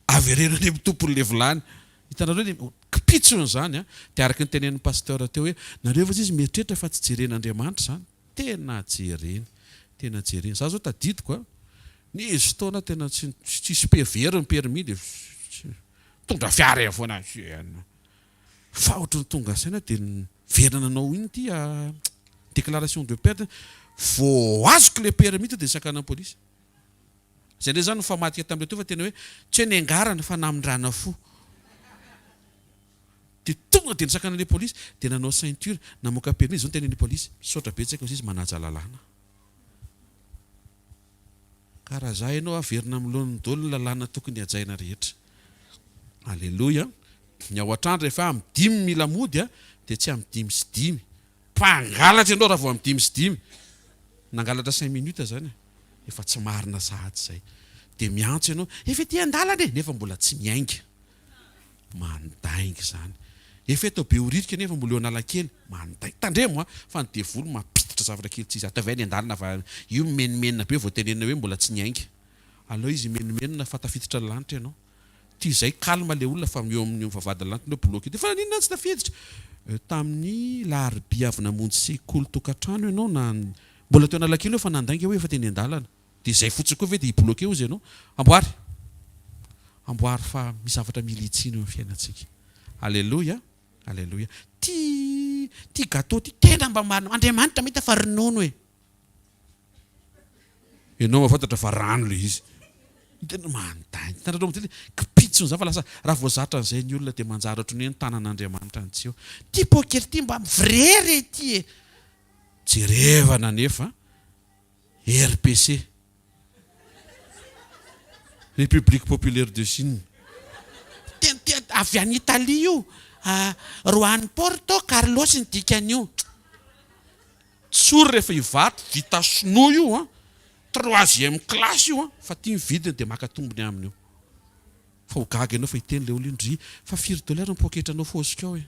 Avereno any amin'ny tompon'ilay vilany. Hitanareo ilay kipitsony izany an! Dia araka ny tenenin'ny pasteur teo hoe, nareo ve izy mieritreritra fa tsy jeren'Andriamanitra izany? Tena jereny, tena jereny. Za zao tadidiko an, nisy fotoana tena tsy tsisy very ny permis dia mitondra fiara eny foana. Fa ohatry ny tonga saina dia niverina nanao inona ity déclaration de perte, vao azoko ilay permis tonga dia nisakanan'ny polisy. Izay indray izany nifamadika tamin'ilay teo fa tena hoe tsy hoe niangarana fa namindrana fo. Dia tonga dia nisakanan'ilay polisy dia nanao ceinture, namoaka permis, izao no tenenin'ny polisy, misaotra betsaka hozy izy manaja lalàna. Ka raha za ianao averina amin'ny laoniny daholo ny lalàna tokony hajaina rehetra. Aleloia. Ny ao an-trano rehefa amin'ny dimy mila mody dia tsy amin'ny 5:05. Mpangalatra ianao raha vao amin'ny 5:05. Nangalatra cinq minutes zany e. Efa tsy marina sahady izay. Dia miantso ianao, efa ety an-dalana e! Nefa mbola tsy miainga. Mandainga izany. Efa eto Behoririka nefa mbola eo Analakely. Mandainga. Tandremo a! Fa ny devoly mampiditra zavatra kely tsy izy. Ataovy any an-dalana fa io mimenomenona be vao tenenina hoe mbola tsy niainga. Aleo izy himenomenona fa tafiditra ny lanitra ianao. Toy izay calme le olona fa eo amin'ny vavahadin'ny lanitra ianao bloqué. Dia fa naninona tsy tafiditra? Tamin'ny larobia avy namonjy sekoly tokantrano ianao na mbola teo Analakely eo fa nandainga hoe efa teny an-dalana. Dia izay fotsiny koa ve dia hi-bloquer hozy ianao? Amboary! Amboary fa misy zavatra mila hitsiana eo amin'ny fiainantsika. Aleloia! Aleloia! Ty, ty gâteau ty tena mba marina. Andriamanitra mahita fa ronono e! Ianao mahafantatra fa rano ilay izy. Tena mandainga. Hitanareo amin'izay ilay kipitsony izany fa lasa raha vao zatra an'izay ny olona dia manjary ohatran'ny hoe ny tanan'Andriamanitra no tsy eo. Ty poker ty mba vrai re ity e! Jerevana anefa RPC, République Populaire de Chine. Tena tena avy any Italie io. Roany Porto Carlos ny dikan'io. Tsory rehefa hivarotra, vita sinoa io an, troisième classe io an, fa ty ny vidiny dia maka tombony aminy io. Fa ho gaga ianao fa hiteny ilay olona io, ndry, fa firy dollars ny poketranao fôsika ao e?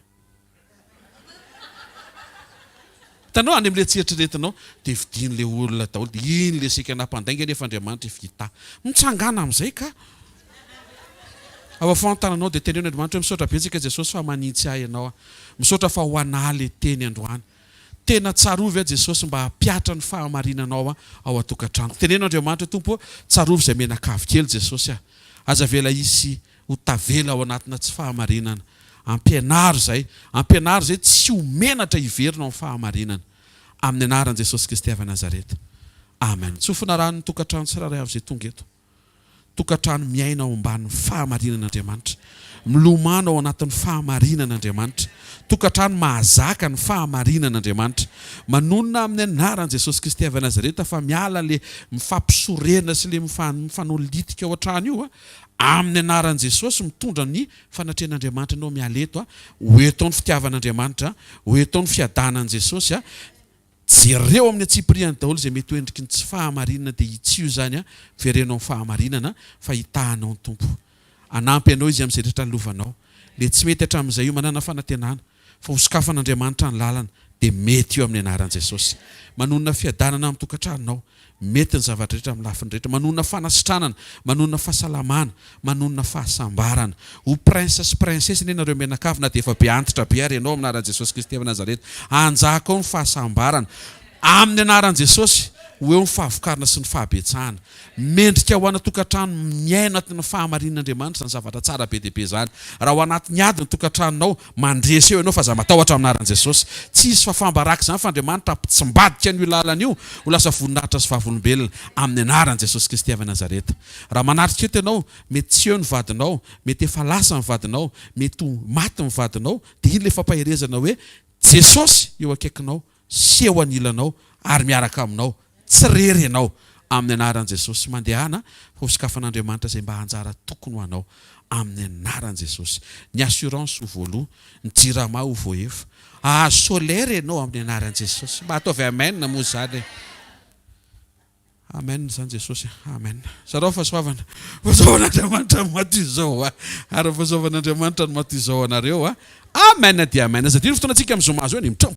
Hitanao, any amin'ilay tsy eritreretinao, dia vidian'ilay olona daholo, dia iny ilay saika nampandainga nefa Andriamanitra efa hitahy. Mitsangàna amin'izay ka! Afafaho ny tananao dia teneno Andriamanitra hoe misaotra betsaka Jesosy fa manintsy ahy Ianao aho. Misaotra fa ho anà ilay teny androany. Tena tsarovy aho Jesosy mba hampihatra ny fahamarinanao ao an-tokantranoko. Teneno Andriamanitra hoe Tompo ô, tsarovy izay mianakavy kely Jesosy ah. Aza avela hisy ho tavela ao anatina tsy fahamarinana. Ampianaro izay, ampianaro izay tsy ho menatra hiverina ao amin'ny fahamarinana. Amin'ny anaran'i Jesosy Kristy avy Nazareta. Amen. Tsofina rano ny tokantrano tsirairay avy izay tonga eto. Tokantrano miaina ao ambanin'ny fahamarinan'Andriamanitra. Milomano ao anatin'ny fahamarinan'Andriamanitra. Tokantrano mahazaka ny fahamarinan'Andriamanitra. Manonona amin'ny anaran'i Jesosy Kristy avy Nazareta fa miala le mifampisorena sy le mifanao litika ao an-trano io. Amin'ny anaran'i Jesosy mitondra ny fanatrehan'Andriamanitra anao miala eto. Ho eto ao ny fitiavan'Andriamanitra. Ho eto ao ny fiadanan'i Jesosy. Jereo amin'ny antsipiriany daholo izay mety ho endriky ny tsy fahamarinana dia hitsio izany an, vereno amin'ny fahamarinana fa hitaha anao ny Tompo. Hanampy anao Izy amin'izay rehetra lovanao. Ilay tsy mety hatramin'izay io manana fanantenana fa ho sokafan'Andriamanitra ny lalana dia mety io amin'ny anaran'i Jesosy. Manonona fiadanana amin'ny tokantranonao. Mety ny zavatra rehetra amin'ny lafiny rehetra. Manonona fanasitranana, manonona fahasalamana, manonona fahasambarana. Ho prince sy princesse anie nareo mianakavy na dia efa be antitra be ary ianao amin'ny anaran'i Jesosy Kristy avy Nazareta. Hanjaka ao ny fahasambarana. Amin'ny anaran'i Jesosy, ho eo ny fahavokarana sy ny fahabetsahana. Mendrika ho ana tokantrano miaina anatin'ny fahamarinan'Andriamanitra izany zavatra tsara be dia be izany. Raha ao anatin'ny ady ny tokantranonao, mandresy eo ianao fa aza matahotra amin'ny anaran'i Jesosy. Tsy hisy fahafaham-baraka izany fa Andriamanitra hampitsimbadika an'io lalana io ho lasa voninahitra sy vavolombelona amin'ny anaran'i Jesosy Kristy avy Nazareta. Raha manatrika eto ianao, mety tsy eo ny vadinao, mety efa lasa ny vadinao, mety ho maty ny vadinao, dia iny ilay fampaherezana hoe Jesosy eo akaikinao sy eo anilanao ary miaraka aminao, tsy irery ianao, amin'ny anaran'i Jesosy, mandehana fa ho sokafan'Andriamanitra izay mba anjara tokony ho anao, amin'ny anaran'i Jesosy, ny assurance ho voaloa, ny jirama ho voaefa, hahazo solaire ianao amin'ny anaran'i Jesosy, mba ataovy amen moa izany e! Amen zany Jesosy a. Amen. Zarao fahasoavana. Fahasoavan'Andriamanitra no maty izao a. Ary fahasoavan'Andriamanitra no maty izao anareo a. Amen dia amen. Aza adino fotoanantsika amin'ny zoma zao eny amin'ny.